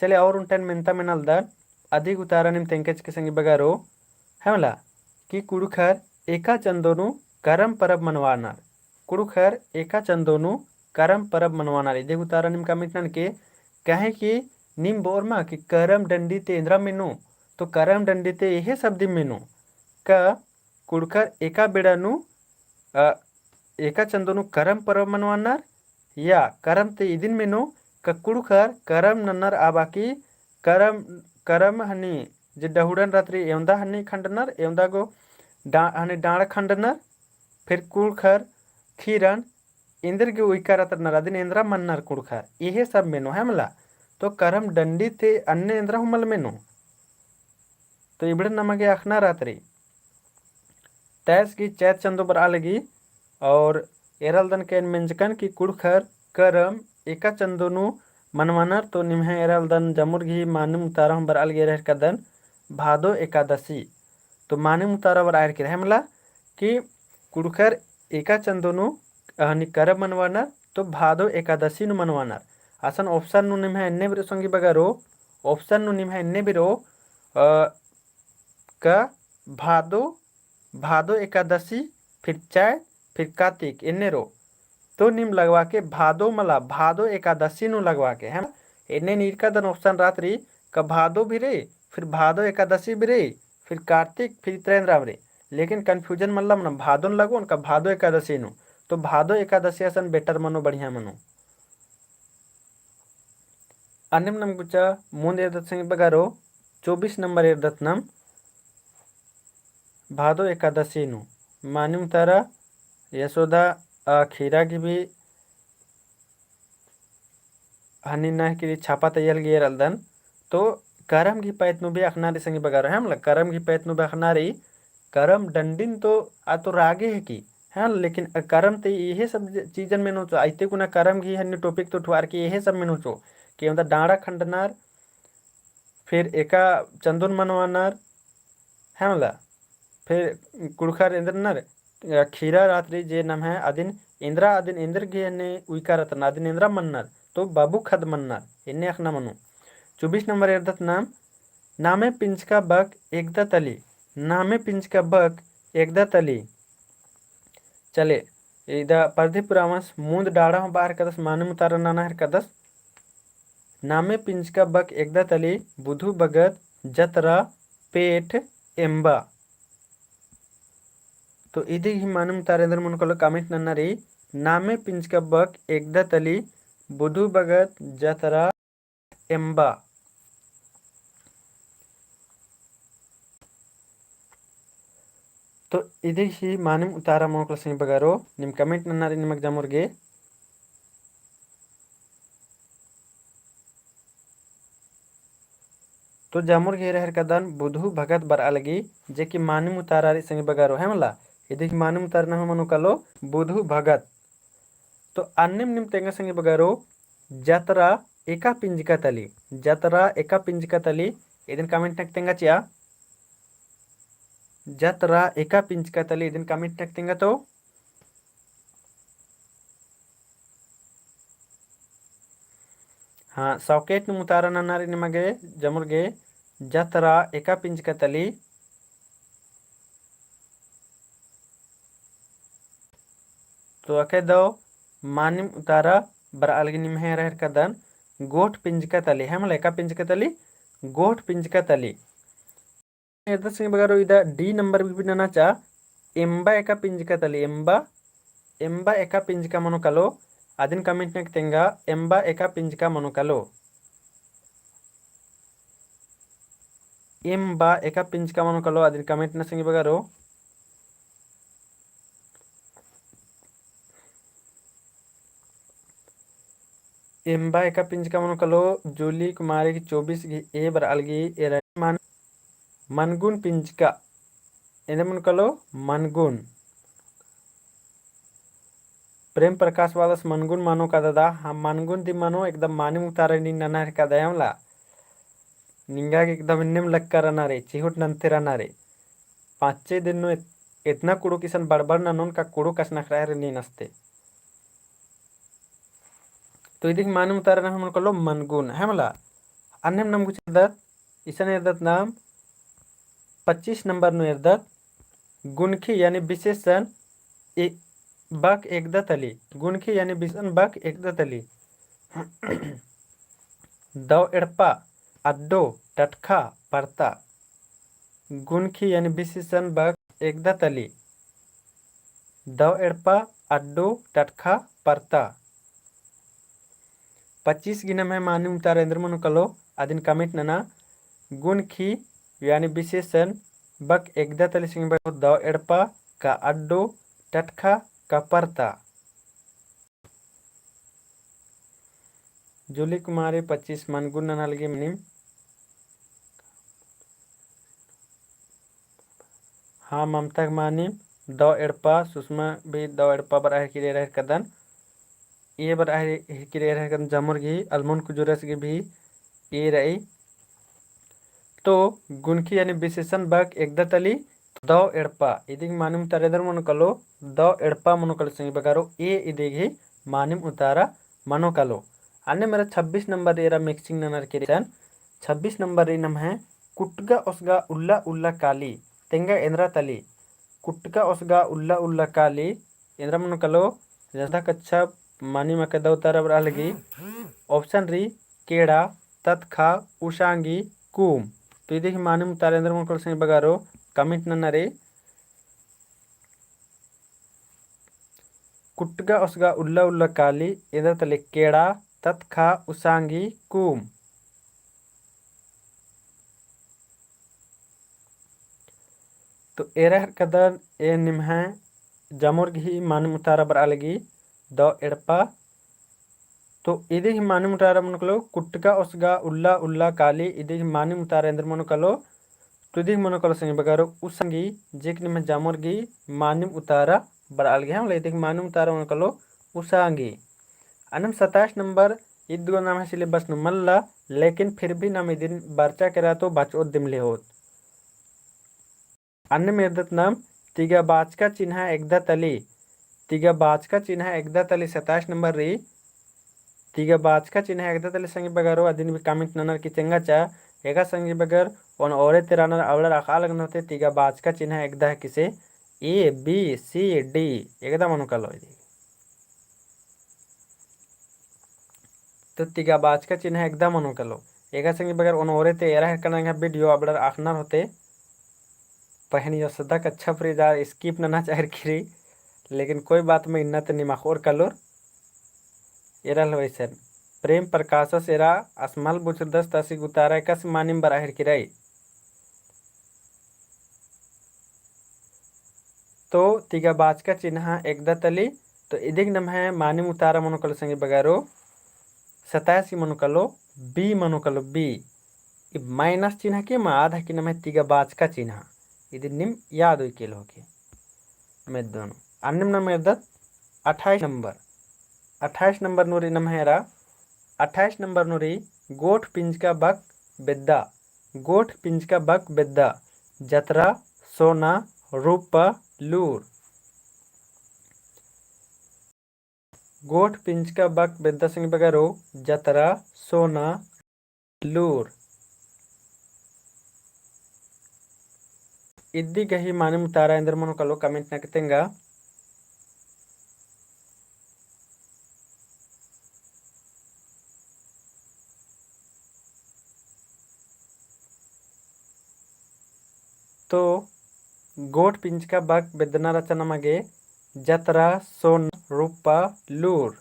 चले और ओन्टा मेन्ता मेनालदन, अदिक उतारा नीम तेंगके चिके संगी बगरो, है मला कि कुँड़ुख़र एका चंदो नू करम परब मनवानर। कुँड़ुख़र एका चंदो नू करम परब मनवानर। इदिक उतारा नीम comment ननके, काहे कि नीम बओर मा कि करम डंडी ते एन्दरा मेनो, तो करम डंडी ते एहे शब्द मेनो का कुँड़ुख़र एका बेड़ा नू, अ, एका चंदो नू करम परब मनवानर, या करम ते इदिन मेनो का कुँड़ुख़र करम नन्नर आ बाकी करम, करम हनी जे डहुड़न रातरी एवंदा हनी खंडनर, एवंदा गो डा-, हनी डाँड़ खंडनर, फिर कुँड़ुख़र खीरन एन्देर गे उइका रअनर, अदिन एन्दरा मन्नर कुँड़ुख़र, एहे सब मेनो है मला। तो करम डंडी ते अन्ने एन्दरा हूँ मल मेनो। तो इबड़न नमा गे अख़ना रातरी। तेईस गही चैत चंदो बरआ लगी और एरालदन का एन मेंजकन कि कुँड़ुख़र करम एका चंदो नू मनवानर। तो निम्है एरालदन जमोर गही मानिम उतारा हूँ बरआ लगी एरा हेलरकदन भादो एकादशी। तो मानिम उतारा बरआ हेलरकी रई है मला कि कुँड़ुख़र एका चंदो नू हनी करम मनवानर, तो भादो एकादशी नू मनवानर। असन option नू निम्है एन्ने बिरो संगी बगरो, option नू निम्है एन्ने बिरो, अ, का भादो, भादो एकादशी, फिर चैत, फिर कातिक, एन्ने रओ। तो नीम लगवाके भादो मला, भादो एकादशी नू लगवाके, है ना? एन्ने नीरका दन option रातरी, का भादो भी रई, फिर भादो एकादशी भी रई, फिर कार्तिक, फिर इतरा एन्दरा भी रई। लेकिन confusion मल्ला मना, भादो नू लगोन का भादो एकादशी नू। तो भादो एकादशी असन better मनो, बढ़िया मनो। अन्नेम नम गुचा मुन्द एरदत संगी बगरो, चौबीस नंबर एरदत नम भादो एकादशी नू। मानिम उतारा यशोदा, अ, खीरा गही भी हनी नहकी छापा तैयार गे एरालदन। तो करम गही पैत नू भी अख़ना रई संगी बगरो, है मला, करम गही पैत नू भी अख़ना रई। करम डंडिन तो आ तो रागे है कि, है ना, लेकिन करम ते इहे सब चीजन मेनो चो, आइते कुना करम गही हनी topic तो ठुआर के इहे सब मेनो चो, कि मतलब डाँड़ा खंडनर, फिर एका चंदो नू मनवानर, है मला, फिर कुँड़ुख़र एन्दरनर, अ, खीरा रातरी जे नम्है अदिन एन्दरा, अदिन एन्देर गे हनी उइका रअनर, अदिन एन्दरा मन्नर, तो बबु ख़द्द मन्नर, एन्ने अख़ना मनो। चौबीस नंबर एरदत नम, नामे पिंजका बक एकदा तली, नामे पिंजका बक एकदा तली। चले, इदा परदीप उराँवस मुन्द डाँड़ा हूँ बरआ हेलरकदस, मानिम उतारा नना हेलरकदस। नामे पिंजका बक एकदा तली, बुधु बगत जतरा पेठ एम्बा। तो इदी गही मानिम उतारा एन्देर मनो कालो comment नन्ना रई, नामे पिंजका बक एकदा तली, बुधु बगत जतरा एम्बा। तो इदी गही मानिम उतारा मनो कालो संगी बगरो, नीम comment नन्ना रई निमग जमोर गे। तो जमोर गे एरा हेलरकदन बुधु भगत बरआ लगी, जे कि मानिम उतारा रई संगी बगरो, है मला। इदी गही मानिम उतारा नम्है मनो कालो बुधु भगत। तो अन्नेम नीम तेंगा संगी बगरो, जतरा एका पिंजका तली, जतरा एका पिंजका तली, इदिन comment नक तेंगा चिआ। जतरा एका पिंजका तली, इदिन comment नक तेंगा तो। हाँ, socket नीम उतारा नन्ना रई निमा गे, जमोर गे, जतरा एका पिंजका तली। तो अकय दव मानिम उतारा बरआ लगी निम्है एरा हेलरकदन गोठ पिंजका तली, है मला, एका पिंजका तली, गोठ पिंजका तली। एरदत संगी बगरो इदा D नंबर भी नना चिआ, एम्बा एका पिंजका तली, एम्बा, एम्बा एका पिंजका मनो कालो, अदिन comment नना की तेंगा, एम्बा एका पिंजका मनो कालो। एम्बा एका पिंजका मनो कालो, अदिन comment नना संगी बगरो। एम्बा एका पिंजका मनो कालो, जूली कुमारी की चौबीस गही ए बरआ लगी, एरा मन-, मनगुन पिंजका। एन्देर मनो कालो, मनगुन। प्रेम प्रकाश वादस मनगुन मनो काददा, हाँ, मनगुन दिम मनो, एकदम मानिम उतारा नीन नना हेलरकदय मला। निंगा गे एकदम एन्नेम लक्का रअना रे, चिहुट नन्ते रअना रे। पाँचे दिन नू एत-, एतना कुँड़ुख़ इसन बड़बड़ ननोन का कुँड़ुख़ कछनखरआ हेलरी नीन अस्ते। तो इदिक मानिम उतारा नम्है मनो कालो मनगुन, है मला। अन्नेम नाम गुछरदत, इसन एरदत नाम पच्चीस नंबर नू एरदत, गुनखी यानी विशेषण ए-, बक एकदा तली, गुनखी यानी विशेषण बक एकदा तली। दव एड़पा, अड्डो, टटखा, परता। गुनखी यानी विशेषण बक एकदा तली। दव एड़पा, अड्डो, टटखा, परता। पच्चीस गही नम्है मानिम उतारा एन्देर मनो कालो, अदिन comment नना। गुनखी यानी विशेषण बक एकदा तली संगी बगरो, दव एड़पा का अड्डो, टटखा का परता। जूली कुमारी पच्चीस मनगुन नना लगी मानिम। हाँ, ममता गे मानिम, दव एड़पा, सुषमा भी दव एड़पा बरआ हेलरकी एरा हेलरकदन। ए बरआ हेलरकी एरा हेलरकदन, जामोर गही, अलमोन कुजूरस गही भी ए रई। तो गुनखी यानी विशेषण बक एकदा तली, दव एड़पा, इदिक मानिम उतारा एन्देर मनो कालो, दव एड़पा मनो कालो संगी बगरो, ए इदिक ही मानिम उतारा मनो कालो। अन्नेम एरा छब्बीस नंबर एरा mixing ननर की रई। छब्बीस नंबर रई नम्है कुटगा ओसगा उल्ला उल्ला काली, तेंगा एन्दरा तली। कुटगा ओसगा उल्ला उल्ला काली, एन्दरा मनो कालो, जसदा कच्छा मानिम अक्कय दव उतारा बरआ लगी। Option रई केड़ा, ततखा, उसांगी, कूम। तो इदिक मानिम उतारा एन्देर मनो कालो संगी बगरो, comment नना रे। कुटगा ओसगा उल्ला उल्ला काली, एन्दरा तली केड़ा, ततखा, उसांगी, कूम। तो एरा हेलरकदन ए निम्है जामोर गही मानिम उतारा बरआ लगी दव एड़पा। तो इदिक मानिम उतारा मनो कालो कुटगा ओसगा उल्ला उल्ला काली, इदिक मानिम उतारा एन्देर मनो कालो। तो इदिक मनो कालो संगी बगरो उसांगी, जेक निम्है जामोर गही मानिम उतारा बरआ लगी, हाँ, इदिक मानिम उतारा मनो कालो उसांगी। अन्नेम सत्ताईस नंबर इद गो नम्है syllabus नू मल्ला, लेकिन फिर भी नाम इदिन बरचा केरा तो बचओत दिम लेहोत। अन्नेम एरदत नाम तिगा बाचका चिन्हा एकदा तली। तिगा बाचका चिन्हा एकदा तली सत्ताईस नंबर रई। तिगा बाचका चिन्हा एकदा तली संगी बगरो अदिन भी comment ननर की तेंगाचा। एका संगी बगर ओन ओरे ती रअनर अबड़र अख़आ लगनर होते तिगा बाचका चिन्हा एकदा है किसे A, B, C, D एकदा मनो कालो इदी। तो तिगा बाचका चिन्हा एकदा मनो कालो। एका संगी बगर ओन ओरे ती एरा हेलरकना एंग्है video अबड़र अख़नर होते। पहनी असदा कच्छा पूरी जा skip नना चाहर किरी। लेकिन कोई बात में इन्ना ते निमा खोर कालोर। एरा लवैसन। प्रेम प्रकाशस एरा असमल बुझुरदस तसिग उतारा एकासे मानिम बरआ हेलरकी रई। तो तिगा बाचका चिन्हा एकदा तली, तो इदिक नम्है मानिम उतारा मनो कालो संगी बगरो, सत्ताईस मनो कालो, B मनो कालो, B। इब minus चिन्हा के माद हकी नम्है तिगा बाचका चिन्हा। इदिन नीम याद उइकेल होके। मेद्दोनो। अन्नेम नाम एरदत अट्ठाईस नंबर। अट्ठाईस नंबर नू रई नम्है एरा, अट्ठाईस नंबर नू रई गोठ पिंजका बक बेद्दा। गोठ पिंजका बक बेद्दा, जतरा, सोना, रूपा, लूर। गोठ पिंजका बक बेद्दा संगी बगरो, जतरा, सोना, लूर। इद्दी गही मानिम उतारा एन्देर मनो कालो comment नना की तेंगा। तो गोठ पिंजका बक बेद्दना रहचा नमा गे जतरा, सोना, रूपा, लूर।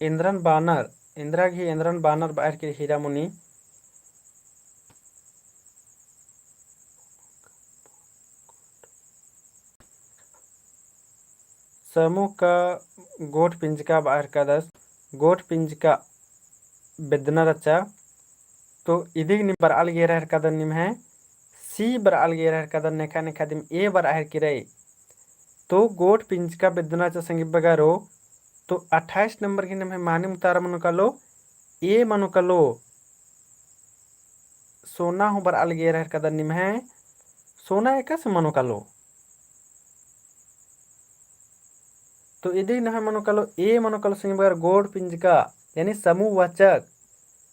एन्द्रन बानर, एन्द्रा गही एन्द्रन बानर ब'अर की हीरा मुनी। समूह का गोट पिंजका ब'अर कादस, गोट पिंजका बेद्दना रचा। तो इदिग नीम बर'आ लगी रहर कादन निम्है, C बर'आ लगी रहर कादन, नेखा नेखा दिम A बर'आ हेर की रई। तो गोट पिंजका बेद्दना रचा संगी बगरो, तो अट्ठाईस नंबर गही नम्है मानिम उतारा मनो कालो, A मनो कालो। सोना हूँ बर'आ लगी रहर कादन निम्है, सोना एकासे मनो कालो। तो इदिग नम्है मनो कालो, A मनो कालो संगी बगर गोट पिंजका, यानी समूहवाचक।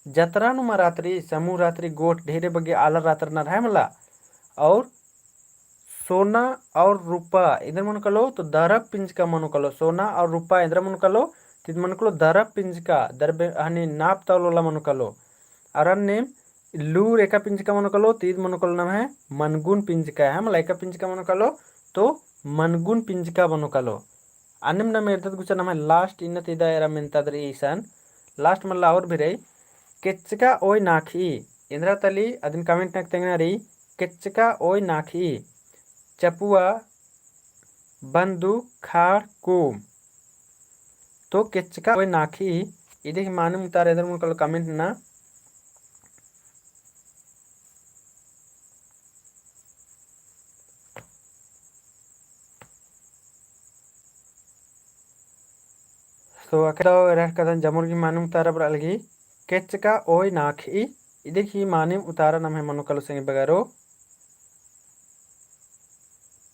जतरा नुमा रअदरी, समूह रअदरी गोट ढेरे बग्गे आलर रअदर नर है मला। और सोना और रूपा एन्देर मनो कालो, तो दरब पिंजका मनो कालो। सोना और रूपा एन्देर मनो कालो, तो इद मनो कालो दरब पिंजका, दरब हनी नाप तौल वाला मनो कालो। और अन्नेम लूर एका पिंजका मनो कालो, तो इद मनो कालो नम्है मनगुन पिंजका है मला, एका पिंजका मनो कालो, तो मनगुन पिंजका मनो कालो। अन्नेम नम एरदत गुचा नम्है last इन्ना ती इदा एरा मेन्तादरी इसन, last मला और भी रई, केच्चका ओय नाख'ई, एन्दरा तली अदिन comment नक तेंगना रई, केच्चका ओय नाख'ई, चपुआ, बंदू, खाड़, कूम। तो केच्चका ओय नाख'ई, इदिग मानिम उतारा एन्देर मनो कालो comment ना। तो अकय दव एरा हेर कादन जमोर गही मानिम उतारा बर'आ लगी, केच्चका ओय नाख'ई, इदिग ही मानिम उतारा नम्है मनो कालो संगी बगरो।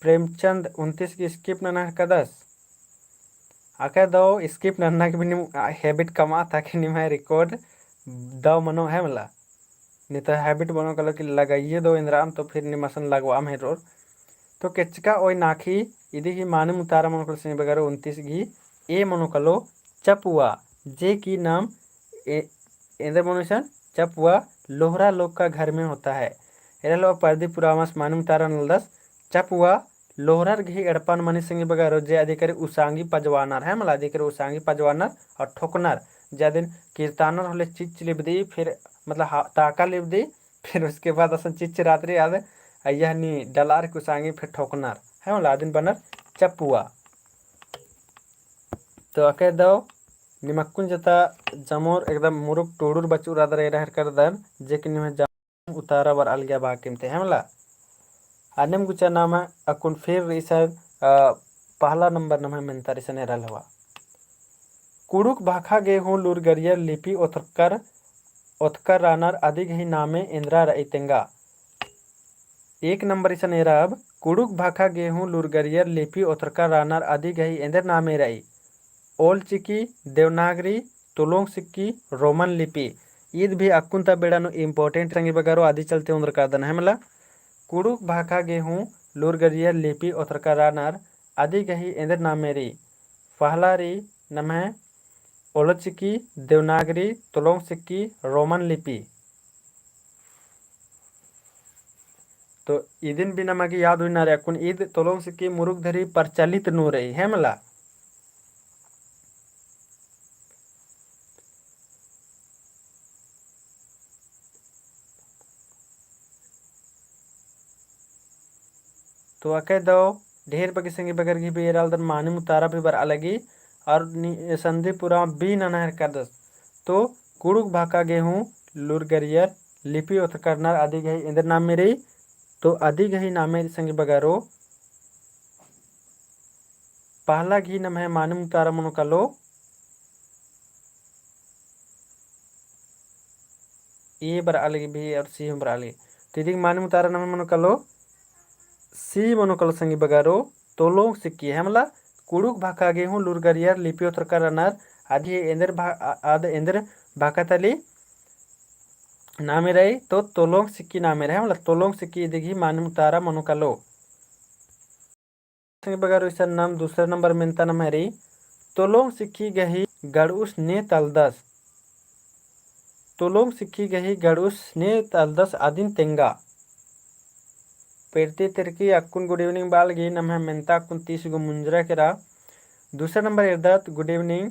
प्रेमचंद उनतीस गही skip नना हेर कादस। अकय दव skip नन्ना की भी नीम, आ, habit कमआ ताकि निम्है record दव मनो है मला। नी तो habit बनो कालो कि लगाइए दव एन्दराम तो फिर नीम असन लगवाम हेरोर। तो केच्चका ओय नाख'ई, इदिग ही मानिम उतारा मनो कालो संगी बगरो उनतीस गही A मनो कालो चपुआ, जे कि नाम ए-, एन्देर मनो इसन चपुआ लोहरा लोग का घर में होता है। एरा लो परदीप उराँवस मानिम उतारा नलदस चपुआ लोहरर गही एड़पन मनी संगी बगरो जे अदिकरी उसांगी पजवानर है मला, अदिकरी उसांगी पजवानर और ठोकनर, जे अदिन किरतानर होले चिच्च लिबदी, फिर मतलब हा-, ताका लिबदी, फिर उसके बाद असन चिच्च रअदरी आद अइय्या नी डलार की उसांगी फिर ठोकनर है मला, अदिन बअनर चपुआ। तो अकय दव निमक्कुन जता जमोर एकदम मुरुक टूड़ुर बचुर आदर एरा हेर कादन, जे कि निम्है उतारा बर'आ लगिया बाकिम ते है मला। अन्नेम गुचा नाम अक्कुन फिर इसन, अ, पहला नंबर नम्है मेन्तार इसन एरा लवा। कुँड़ुख़ भाखा गे हूँ लूरगरियर लिपि ओथरकर, ओथकर रअनर अदिगही नामे एन्दरा र'ई तेंगा। एक नंबर इसन एरब, कुँड़ुख़ भाखा गे हूँ लूरगरियर लिपि ओथरकर रअनर अदिगही एन्देर नामे र'ई। ओल चिकी, देवनागरी, तुलोंग सिक्की, रोमन लिपि। ईद भी अक्कुन ता बेड़ा नू important संगी बगरो अदी चलते ओन्द्रकादन है मला। कुँड़ुख़ भाखा गे हूँ लूरगरियर लिपि ओथरकर रअनर अदिगही एन्देर नामे र'ई। पहला र'ई नम्है ओल चिकी, देवनागरी, तुलोंग सिक्की, रोमन लिपि। तो इदिन भी नमा गे याद उइना र'ई अक्कुन ईद तुलोंग सिक्की मुरुक धरी प्रचलित नू र'ई है मला। तो अकय दव ढेर बग्गे संगी बगर गही भी एरा लगदन मानिम उतारा भी बर'आ लगी। और नि-, संदीप उराँव B नना हेर कादस। तो कुँड़ुख़ भाखा गे हूँ लूरगरियर लिपि ओथकर रअनर अदिगही एन्देर नामे र'ई। तो अदिगही नामे संगी बगरो पहला गही नम्है मानिम उतारा मनो कालो A बर'आ लगी भी और C हूँ बर'आ लगी। तो इदिगही मानिम उतारा नम्है मनो कालो C मनो कालो संगी बगरो तुलोंग सिक्की है मला। कुँड़ुख़ भाखा गे हूँ लूरगरियर लिपि ओथरकर रअनर अदिगही एन्देर भा-, आ-, आद एन्देर भाखा तली नामे र'ई तो तुलोंग सिक्की नामे र'ई है मला। तुलोंग सिक्की इदिगही मानिम उतारा मनो कालो। संगी बगरो इसन नाम दूसरा नंबर मेन्ता नम्है र'ई, तुलोंग सिक्की गही गड़उस ने तलदस। तुलोंग सिक्की गही गड़उस ने तलदस अदिन तेंगा। पेरती तिरकी अक्कुन good evening ब'आ लगी, नम्है मेन्ता अक्कुन तीस गो मुंजरा केरा। दूसरा नंबर एरदत good evening,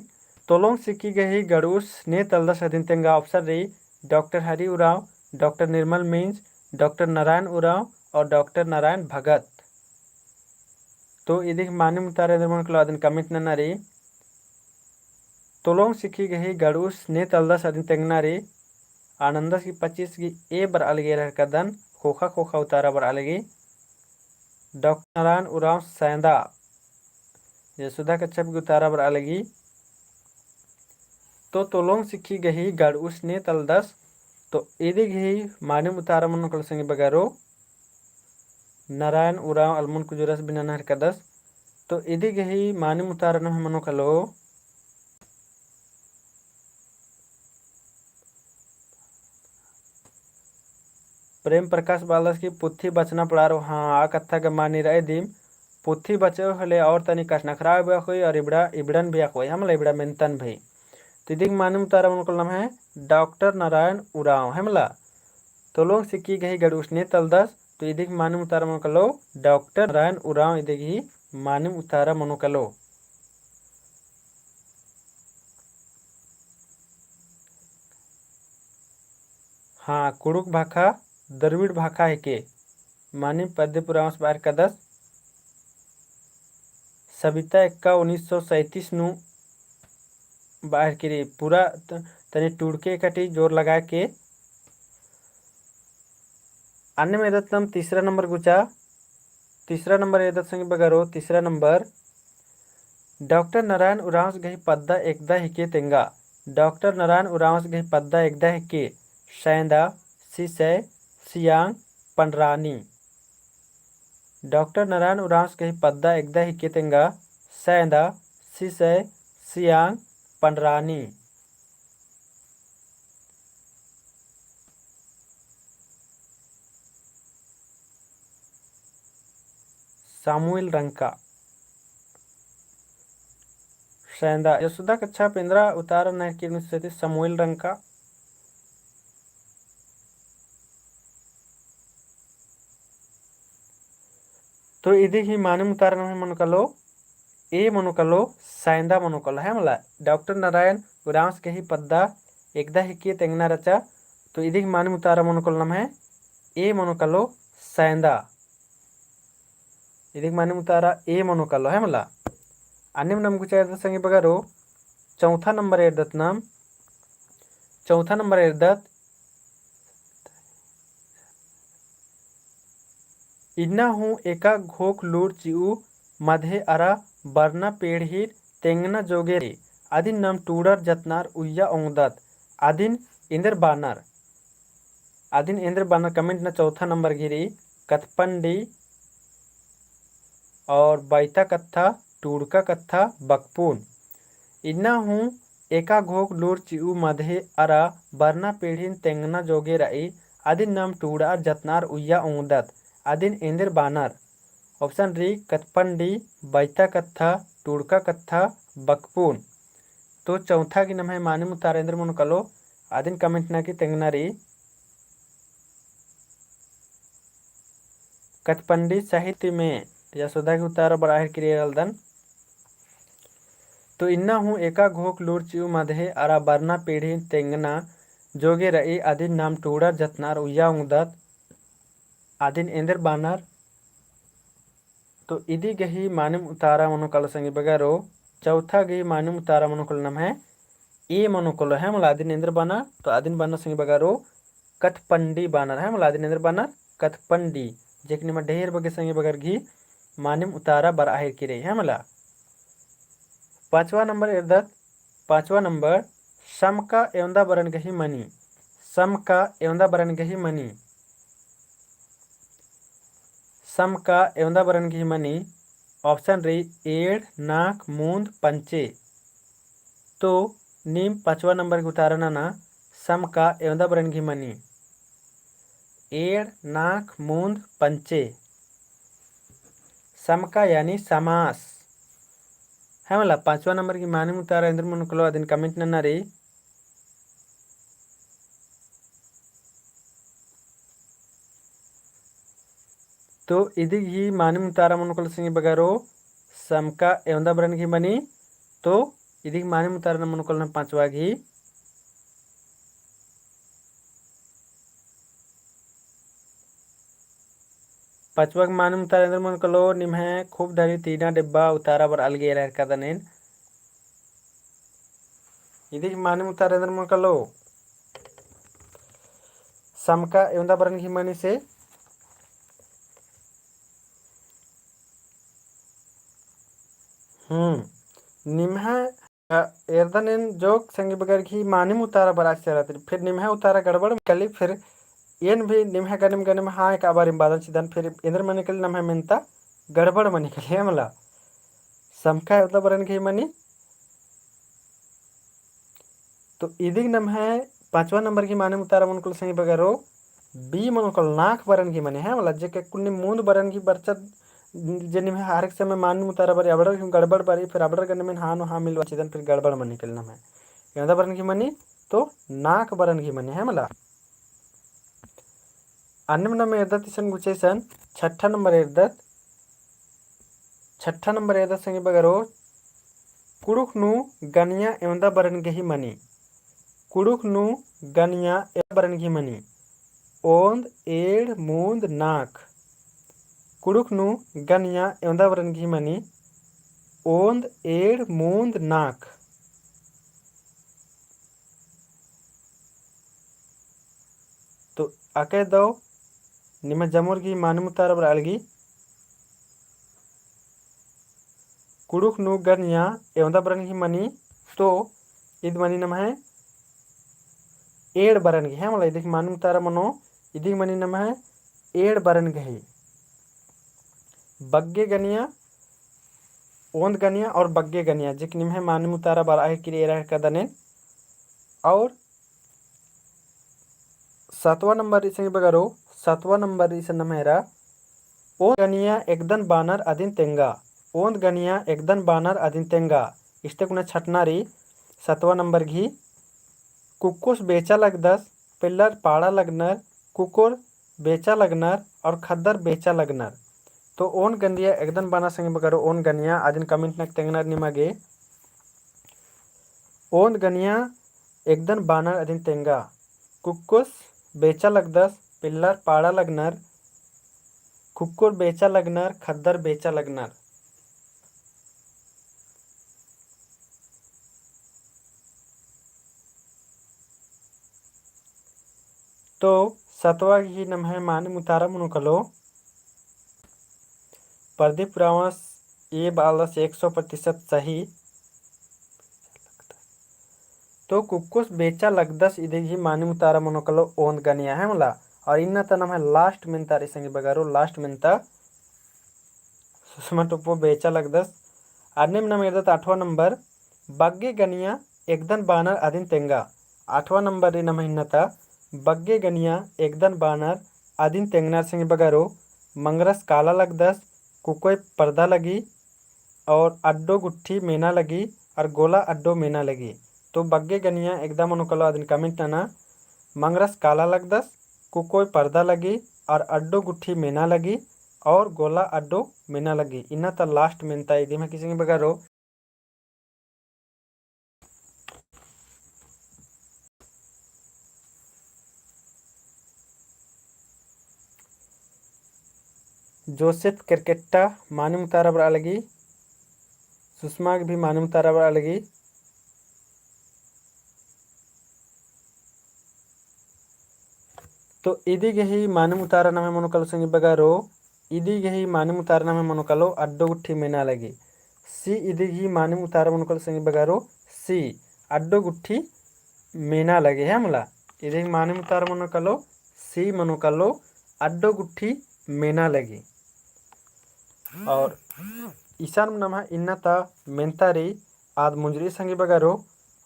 तोलोंग सिक्की गही गड़उस ने तलदस अदिन तेंगा। Option रई डॉक्टर हरि उराँव, डॉक्टर निर्मल मिंज, डॉक्टर नारायण उराँव और डॉक्टर नारायण भगत। तो इदिक मानिम उतारा एन्देर मनो कालो अदिन comment नना रई। तोलोंग सिक्की गही गड़उस ने तलदस अदिन तेंगना रई। आनंदस गही पच्चीस गही A बरआ लगी एरहर कदन, ख़ोख़ा ख़ोख़ा उतारा बरआ लगी। डॉक्टर नारायण उराँव सैंदा, यशोदा कच्छप गही उतारा बरआ लगी। तो तोलोंग सिक्की गही गड़उस ने तलदस, तो इदी गही मानिम उतारा मनो कालो संगी बगरो। नारायण उराँव अलमुन कुजूरस बिनन हरकदस। तो इदी गही मानिम उतारा नम्है मनो कालो। प्रेम प्रकाश बालस की पुथी बचना पड़ारो, हाँ, आ कत्था गा मानी रई दिम। पुथी बचो होले और तनी कछनखरआ भी अख़ोई और इबड़ा, इबड़न भी अख़ोई, है मला इबड़ा मेन्तन भी। तो इदिक मानिम उतारा मनो कालो नम्है डॉक्टर नारायण उराँव, है मला। तोलोंग सिक्की गही गड़उस ने तलदस, तो इदिक मानिम उतारा मनो कालो डॉक्टर नारायण उराँव इदी गही मानिम उतारा मनो कालो। हाँ, कुँड़ुख़ भाखा, द्रविड़ भाखा हिके। मानिम पद्य पुरांस बअर कदस। सबिता एक्का उन्नीस सौ सैंतीस नू बअर किरी पूरा त-, तनी टूड़के एकटी जोर लगाके। अन्नेम एरदत नाम तीसरा नंबर गुचा। तीसरा नंबर एरदत संगी बगरो, तीसरा नंबर। डॉक्टर नारायण उराँवस गही पद्दा एकदा हिके तेंगा। डॉक्टर नारायण उराँवस गही पद्दा एकदा हिके। सैंदा, सिसय, सियांग, पंडरानी। डॉक्टर नारायण उराँवस गही पद्दा एकदा हिके तेंगा। सैंदा, सिसय, सियांग, पंडरानी। सामुएल रंका। सैंदा, यशोदा कच्छप एन्दरा उतारा नहर की उन्नीस सौ सैंतीस, सामुएल रंका। तो इदी गही मानिम उतारा नम्है मनो कालो, A मनो कालो, सैंदा मनो कालो, है मला। डॉक्टर नारायण उराँवस गही पद्दा एकदा हिके तेंगना रहचा, तो इदी गही मानिम उतारा मनो कालो नम्है A मनो कालो, सैंदा। इदी गही मानिम उतारा A मनो कालो, है मला। अन्नेम नाम गुचा एरदत संगी बगरो, चौथा नंबर एरदत नाम, चौथा नंबर एरदत। इन्ना हूँ एका घोख लूर चिऊ मदहे अरा बरना पीढ़ीर तेंगना जोगे रई, अदिन नाम टूड़र जतनार उइय्या ओंगदत, अदिन एन्देर बानर। अदिन एन्देर बानर comment ना चौथा नंबर गही रई, कथपंडी और बैता कत्था, टूड़का कत्था, बकपुन। इन्ना हूँ एका घोख लूर चिऊ मदहे अरा बरना पीढ़ीन तेंगना जोगे रई, अदिन नाम टूड़र जतनार उइय्या ओंगदत, अदिन एन्देर बानर। Option रई, कथपंडी, बैता कत्था, टूड़का कत्था, बकपुन। तो चौथा गही नम्है मानिम उतारा एन्देर मनो कालो, अदिन comment ना की तेंगना रई। कथपंडी साहित्य में यशोदा गही उतारा बरआ हेलरकी रई एरदन। तो इन्ना हूँ एका घोख लूर चिऊ मदहे अरा बरना पीढ़ीन तेंगना जोगे रई, अदिन नाम टूड़र जतनार उइय्या ओंगदत, अदिन एन्देर बानर। तो इदी गही मानिम उतारा मनो कालो संगी बगरो, चौथा गही मानिम उतारा मनो कालो नम्है A मनो कालो, है मला। अदिन एन्देर बानर, तो अदिन बानर संगी बगरो, कथपंडी बानर, है मला। अदिन एन्देर बानर, कथपंडी। जे कि निमा ढेर बग्गे संगी बगर गही मानिम उतारा बरआ हेलरकी रई, है मला। पाँचवा नंबर एरदत, पाँचवा नंबर, समका एवंदा बरन गही मनी। समका एवंदा बरन गही मनी। समका एवंदा बरन गही मनी। Option रई, एंड़, नाख़, मुन्द, पंचे। तो नीम पाँचवा नंबर गही उतारा नना, समका एवंदा बरन गही मनी। एंड़, नाख़, मुन्द, पंचे। समका यानी समास। है मला, पाँचवा नंबर गही मानिम उतारा एन्देर मनो कालो अदिन comment नना रई। तो इदी गही मानिम उतारा मनो कालो संगी बगरो, समका एवंदा बरन गही मनी। तो इदिक मानिम उतारा नम मनो कलो पाँचवा गही। पाँचवा गही मानिम उतारा एन्देर मनो कलो निम्है खूब धनी तीना डिब्बा उतारा बरआ लगी एरा हेरका दनेन। इदिक मानिम उतारा एन्देर मनो कलो। समका एवंदा बरन गही मनी से। हम्म। निम्है, अ, एरदन एन जोक संगी बगर गही मानिम उतारा बरआ चिचरा ती। फिर निम्है उतारा गड़बड़ मनी कली, फिर एन भी निम्है गनिम गनिम हाँ एक आबारिम बादन चिदन, फिर एन्देर मनी कली नम्है मेन्ता गड़बड़ मनी कली, है मला। समका एवंदा बरन गही मनी। तो इदिक नम्है पाँचवा नंबर गही मानिम उतारा मनो कलो संगी बगरो, B मनो कलो नाख बरन गही मनी, है मला। जे के कुन्नी मूंद बरन गही बरचत, जे निम्है हर एक समय मानिम उतारा बरई, अबड़र गही गड़बड़ बरई, फिर अबड़र गने में हाँ नू हाँ मिलवा चिदन, फिर गड़बड़ मनी कली नम्है। एवंदा बरन गही मनी, तो नाख बरन गही मनी, है मला। अन्नेम नम एरदत इसन गुछे सन, छठा नंबर एरदत, छठा नंबर एरदत संगी बगरो, कुँड़ुख़ नू गनिया एवंदा बरन गही मनी। कुँड़ुख़ नू गनिया एवंदा बरन गही मनी। ओन्द, एंड़, मूंद, नाख। कुँड़ुख़ नू गनिया एवंदा बरन गही मनी। ओन्द, एंड़, मूंद, नाख। तो अकय दव निम्है जमुर गही मानिम उतारा बरआ लगी। कुँड़ुख़ नू गनिया एवंदा बरन गही मनी, तो इद मनी नम्है एंड़ बरन गही, है मला। इदिक मानिम उतारा मनो, इदिक मनी नम्है एंड़ बरन गही। बग्गे गनिया, ओन्द गनिया और बग्गे गनिया, जे कि निम्है मानिम उतारा बरआ हेकरी एरा हेरका दनेन। और सातवाँ नंबर रई संगी बगरो, सातवाँ नंबर रई इसन नम्है एरा, ओन्द गनिया एकदन बानर अदिन तेंगा। ओन्द गनिया एकदन बानर अदिन तेंगा। इस्ते कुने छटना रई, सातवाँ नंबर गही, कुक्कोस बेचा लगदस, पिल्लर पाड़ा लगनर, कुक्कोर बेचा लगनर और खद्दर बेचा लगनर। तो ओन्द गनिया एकदन बानर संगी बगरो, ओन्द गनिया अदिन comment नक तेंगनर निमा गे। ओन्द गनिया एकदन बानर अदिन तेंगा। कुक्कोस बेचा लगदस, पिल्लर पाड़ा लगनर, कुक्कोर बेचा लगनर, खद्दर बेचा लगनर। तो सतवा गही नम्है मानिम उतारा मनो कलो। प्रदीप उराँवस ए बआलदस एक सौ प्रतिशत सही। तो कुक्कोस बेचा लगदस इदी गही मानिम उतारा मनो कलो ओन्द गनिया है मला। और इन्ना ता नम्है last मेन्ता रई संगी बगरो, last मेन्ता। सुषमा टोप्पो बेचा लगदस। अन्नेम नम एरदत आठवाँ नंबर, बग्गे गनिया एकदन बानर अदिन तेंगा। आठवाँ नंबर रई नम्है इन्ना ता, बग्गे गनिया एकदन बानर अदिन तेंगनर संगी बगरो, मंगरस काला लगदस, कुकोय पर्दा लगी, और अड्डो गुट्ठी मेना लगी, और गोला अड्डो मेना लगी। तो बग्गे गनिया एकदा मनो कलो अदिन comment नना, मंगरस काला लगदस, कुकोय पर्दा लगी, और अड्डो गुट्ठी मेना लगी, और गोला अड्डो मेना लगी। इन्ना ता last मेन्ता इदी मा किसिंग बगरो। जोसेफ केरकेट्टा मानिम उतारा बरआ लगी, सुषमा गे भी मानिम उतारा बरआ लगी। तो इदी गही मानिम उतारा नम्है मनो कलो संगी बगरो, इदी गही मानिम उतारा नम्है मनो कलो अड्डो गुट्ठी मेना लगी। C इदी गही मानिम उतारा मनो कलो संगी बगरो, C अड्डो गुट्ठी मेना लगी है मला। इदी गही मानिम उतारा मनो कलो, C मनो कलो अड्डो गुट्ठी मेना लगी। और इसन नम्है इन्ना ता मेन्ता रई आद मुंजरी संगी बगरो।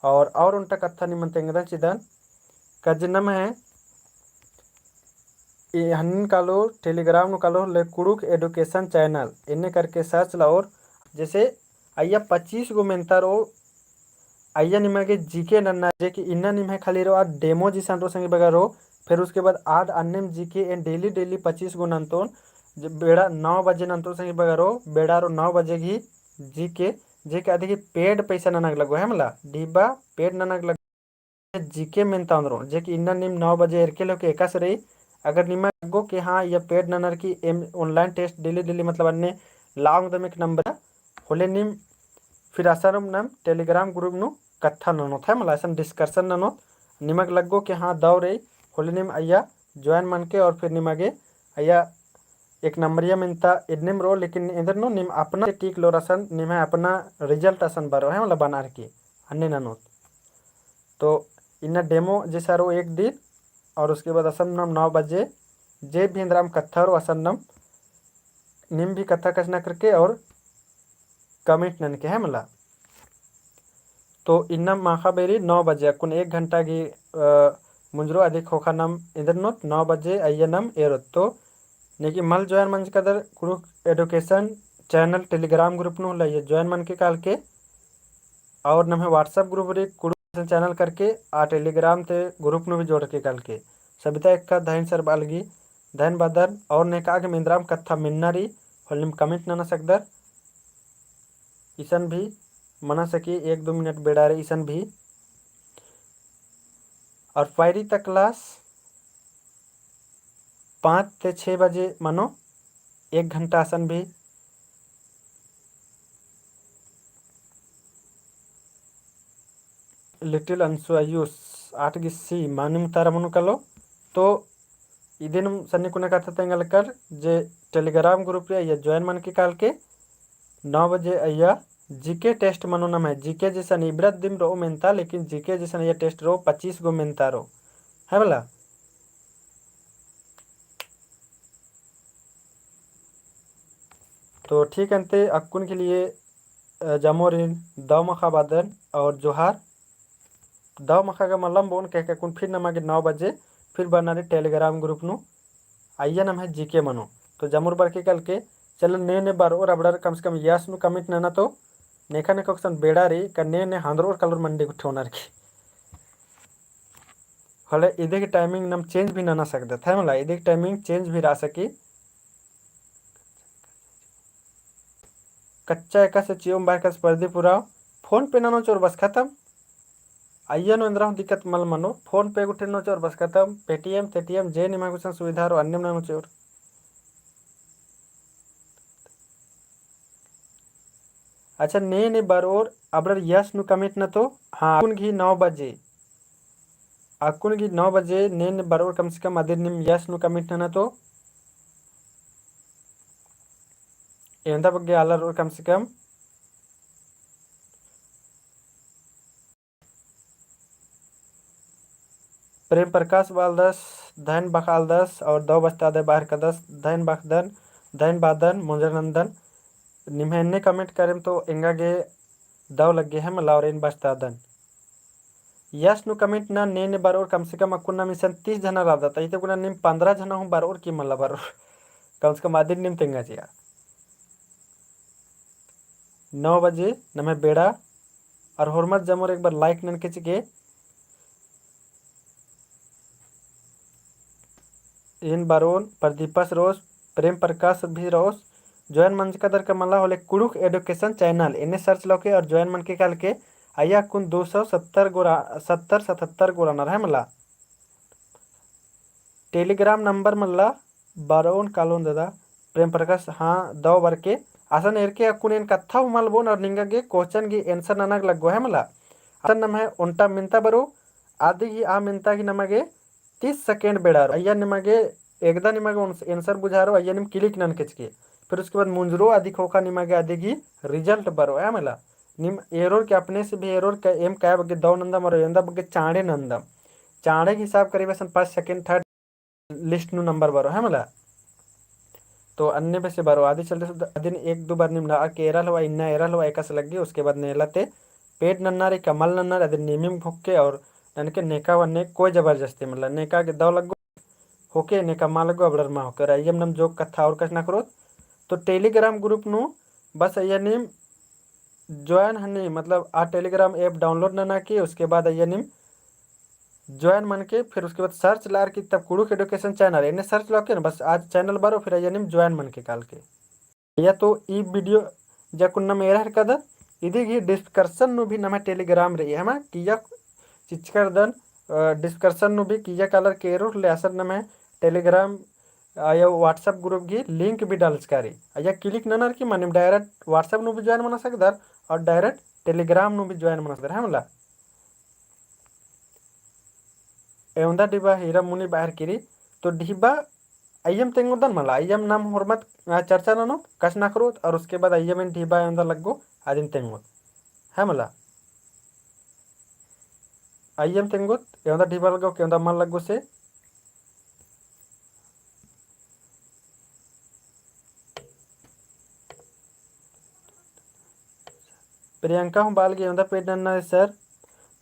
और, और ओन्टा कत्था निमन तेंगदन चिदन। कज नम्है ई हन्निन कालो Telegram नू कालो ले कुँड़ुख़ education channel एन्ने करके search लओर। जैसे अइय्या पच्चीस गो मेन्ता रओ, अइय्या निमा गे GK नन्ना जे कि इन्ना निम्है खाली रओ आ demo जिसन रओ संगी बगरो। फिर उसके बाद आद अन्नेम GK एन daily daily पच्चीस गो नन्तोन, जे बेड़ा नौ बजे नन्तोन संगी बगरो, बेड़ा रओ नौ बजे गही GK जे कि अदिगी paid पैसा नना गे लग्गो है मला, डिब्बा paid नना गे लग्गो। GK मेन्ता ओन्द्रो, जे कि इन्ना नीम नौ बजे एरके लेके एकासे रई। अगर निमा लग्गो कि हाँ, इय्या paid ननर की एम online test daily daily मतलब अन्ने लाओंगदम एक number, होले नीम फिर असन नम Telegram group नू कत्था ननोत है मला, असन discussion ननोत। निमा गे लग्गो कि हाँ, दौ रई, होले नीम अइय्या join मनके और फिर निमा गे अइय्या एक नंबरिया मेन्ता एन्नेम रओ, लेकिन एन्देर नू नीम अपना tick लोर असन, निम्है अपना result असन बरओ है मला, बनर की अन्ने ननोत। तो इन्ना demo जैसा रओ एक दिन, और उसके बाद असन नम नौ बजे जे भी एन्द्राम कत्था रओ असन नम नीम भी कत्था कछनखरके और comment ननके है मला। तो इन्ना माख़ा बेरी नौ बजे अक्कुन एक घंटा गही, अ, मुंजरो अदी ख़ोख़ा नम एन्देर ननोत, नौ बजे अइय्या नम एरोत। तो नेकी मल join मंजकदर कुँड़ुख़ education channel Telegram group नू होले अइय्या join मनके कालके। और नम्है WhatsApp group रई कुँड़ुख़ channel करके, आ Telegram ती group नू भी जोड़के कालके। सबिता एका धैन सरबआ लगी, धैन बअदन। और नेका गे एन्द्राम कत्था मेन्ना रई होले नीम comment नना सकदर। इसन भी मना सकी, एक दो मिनट बेड़ा रई इसन भी। और पैरी ता class पाँच ते छः बजे मनो, एक घंटा असन भी। Little अंशु आयुष आठ गिस्सी मानिम तारा मनो कलो। तो इदिन सन्नी कुना कत्था तेंगा लकर जे Telegram group रई अइय्या join मनके कालके। नौ बजे अइय्या GK test मनो नम्है, GK जैसन इबड़ा दिम रओ मेन्ता, लेकिन GK जैसन अइय्या test रओ, पच्चीस गो मेन्ता रओ, है मला। तो ठीक अन्ते अक्कुन के लिए, अ, जमोरिन दव मखा बअदन और जोहार। दव मखा गा मल्लम बओन कह के अक्कुन फिर नमा गे नौ बजे फिर बरना रई Telegram group नू। अइय्या नम्है GK मनो। तो जमोर बरके कालके चलो ने ने बरओर अबड़र कम से कम yes नू comment नना तो नेखा नेखा ओक्सन बेड़ा रई का ने ने हंदरोर कलोर मंडी गुट्ठे ओनर की। होले इदी गे timing नम change भी नना सकदत है मला, इदी गे timing change भी रआ सकी। कच्चा एकासे चिओम बाहर कस परदीप उराँव, PhonePe ननो चोर बस खतम। अइय्या नू एन्द्रा हूँ दिक्कत मल मनो, PhonePe गुट्ठिन ननो चोर बस खतम। Paytm, तेटीएम जे निमा गुसन सुविधा रओ अन्नेम ननो चोर। अच्छा, ने ने बरओर अबड़र yes नू comment नना तो, हाँ, अक्कुन गही नौ बजे, अक्कुन गही नौ बजे ने ने बरओर कम से कम अदिन नीम yes नू comment नना तो। एवंदा बग्गे आलर रओर कम से कम। प्रेम प्रकाश बालदस, धैन बखालदस और दव बस्ता दे बाहर कदस, धैन बखदन, धैन बादन, मुंजरनंदन। निम्है एन्ने comment करेम तो एंगा गे दव लग्गे है मला और एन बस्तादन। Yes नू comment नना, ने ने बरओर कम से कम अक्कुन नम इसन तीस झना रअदत, इते कुना नीम पन्द्रह झना हूँ बरओर की मला बरओर। कम से कम अदिन नीम तेंगा चिआ। नौ बजे नम्है बेड़ा। और होरमर जमोर एक बार like ननके चिके। एन बरओन प्रदीपस रओस, प्रेम प्रकाश भी रओस। Join मंजका दर का मला होले कुँड़ुख़ education channel, एन्ने search लौके और join मनके कालके। अइय्या अक्कुन दो सौ सत्तर गो रा-, सत्तर सतहत्तर गो रअनर है मला। Telegram number मला बरओन कालोन दादा, प्रेम प्रकाश, हाँ, दव बरके। असन एरके अक्कुन एन कत्था हूँ मल बओन और निंगा गे question गही answer नना गे लग्गो है मला। असन नम्है ओन्टा मेन्ता बरओ, अदी गही आ मेन्ता गही नमा गे तीस second बेड़ा रओ। अइय्या निमा गे एकदा निमा गे ओन्स-, answer बुझारओ, अइय्या नीम click ननके चिके। फिर उसके बाद मुंजरो अदी ख़ोख़ा निमा गे अदी गही result बरओ, है मला। नीम एरोर के अपने से भी एरोर के एम काय बग्गे दव नन्दम और एवंदा बग्गे चाँड़े नन्दम। चाँड़े गही हिसाब करी बेसन first, second, third list नू number बरओ है मला। तो अन्ने बेसे बरओ, अदी चलते से अदिन एक दो बार नीम नआ के एरा लवा, इन्ना एरा लवा, एकासे लग्गी, उसके बाद नेला ते paid नन्ना रई का मल नन्ना रई, अदिन नीमिम भोक्के और ननके नेका वन्ने कोई जबरदस्ती मला, नेका गे दव लग्गो होके, नेका मल लग्गो अबड़र मल होके, और अइय्यम नम जोक कत्था और कछनखरोत। तो Telegram group नू बस अइय्या नीम join हनी, मतलब आ Telegram app download नना की, उसके बाद अइय्या नीम join मनके, फिर उसके बाद search लरकी तब कुँड़ुख़ education channel, एन्ने search लरके ना, बस आ channel बरओ, फिर अइय्या नीम join मनके कालके। या तो ई video जे अक्कुन नम एरा हेलरकदत, इदी गही description नू भी नम्है Telegram रई, हेमा, किइय्या चिच्चका रअदन, अ, description नू भी किइय्या कालर केरोर ले असन नम्है Telegram, अ, या WhatsApp group गही link भी डालचका रई। अइय्या click ननर की मने direct WhatsApp नू भी join मना सकदर और direct Telegram नू भी join मना सकदर, हेमला। एवंदा ढिबा हीरा मुनी बअर की रई, तो ढिबा अइय्यम तेंगोदन मला, अइय्यम नाम होरमत, आ, चर्चा ननोत, कछनखरोत, और उसके बाद अइय्यम एन ढिबा एवंदा लग्गो, अदिन तेंगोत। है मला? अइय्यम तेंगोत, एवंदा ढिबा लग्गो, एवंदा मल लग्गो से। प्रियंका हूँ बाल गे एवंदा पेट नन्ना है सर।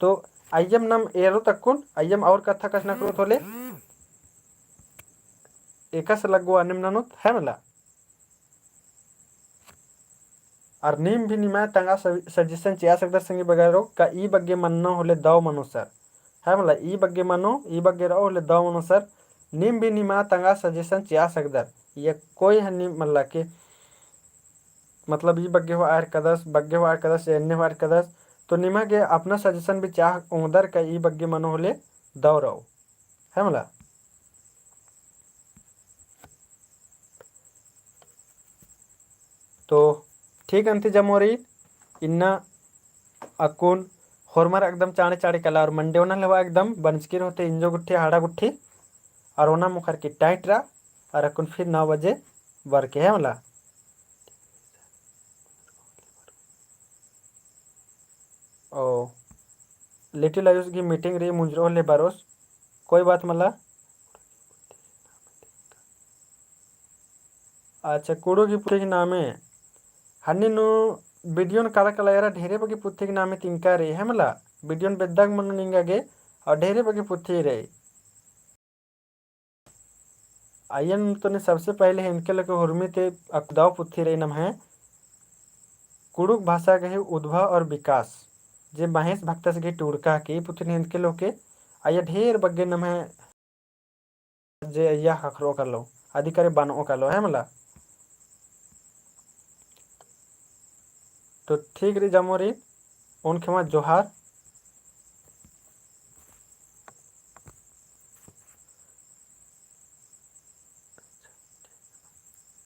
तो अइय्यम नाम एरोत अक्कुन, अइय्यम और कत्था कछनखरोत होले। एकासे लग्गो अन्नेम ननोत, है मला? और नीम भी निमा तंगआ स-, suggestion चिआ सकदर संगी बगरो, का ई बग्गे मन्नो होले दव मनो सर। है मला, ई बग्गे मनो, ई बग्गे रओ होले दव मनो सर। नीम भी निमा तंगआ suggestion चिआ सकदर। ये कोई हन्नी मल्ला के, मतलब, ई बग्गे होआ आर कदस, बग्गे होआ आर कदस, एन्ने होआ आर कदस। तो निमा गे अपना suggestion भी चिआ ओंगदर का ई बग्गे मनो होले दव रओ। है मला? तो ठीक अन्ती जमोरी, इन्ना अक्कुन होरमर एकदम चाँड़े चाँड़े कला और मंडे ओना लेवा एकदम बनचकी रओ होते इंजो गुट्ठी, हाड़ा गुट्ठी, और ओना मुखर की tight रआ, और अक्कुन फिर नौ बजे बरके, है मला। ओ, लिटिल आयुष गही meeting रई, मुंजरो होले बरोस, कोई बात मला। अच्छा, कुँड़ुख़ गही पुथी गही नामे, हन्नी नू video न काला काला एरा ढेरे बग्गे पुथी गही नामे तिंका रई, है मला? Video न बेद्दा गे मनो निंगा गे, और ढेरे बग्गे पुथी रई। अइय्यन तो ने सबसे पहले हेंदके लोके हुरमी ते अक्कु दव पुथी रई नम्है कुँड़ुख़ भाषा गही उद्भव और विकास, जे महेश भक्तस गही टूड़का के पुथी ने हेंदके लोके। अइय्या ढेर बग्गे नम्है जे अइय्या ख़क्खरओ कालो, अधिकारी बनओ कालो, है मला? तो ठीक रई जमोरी, ओन खेमा जोहार।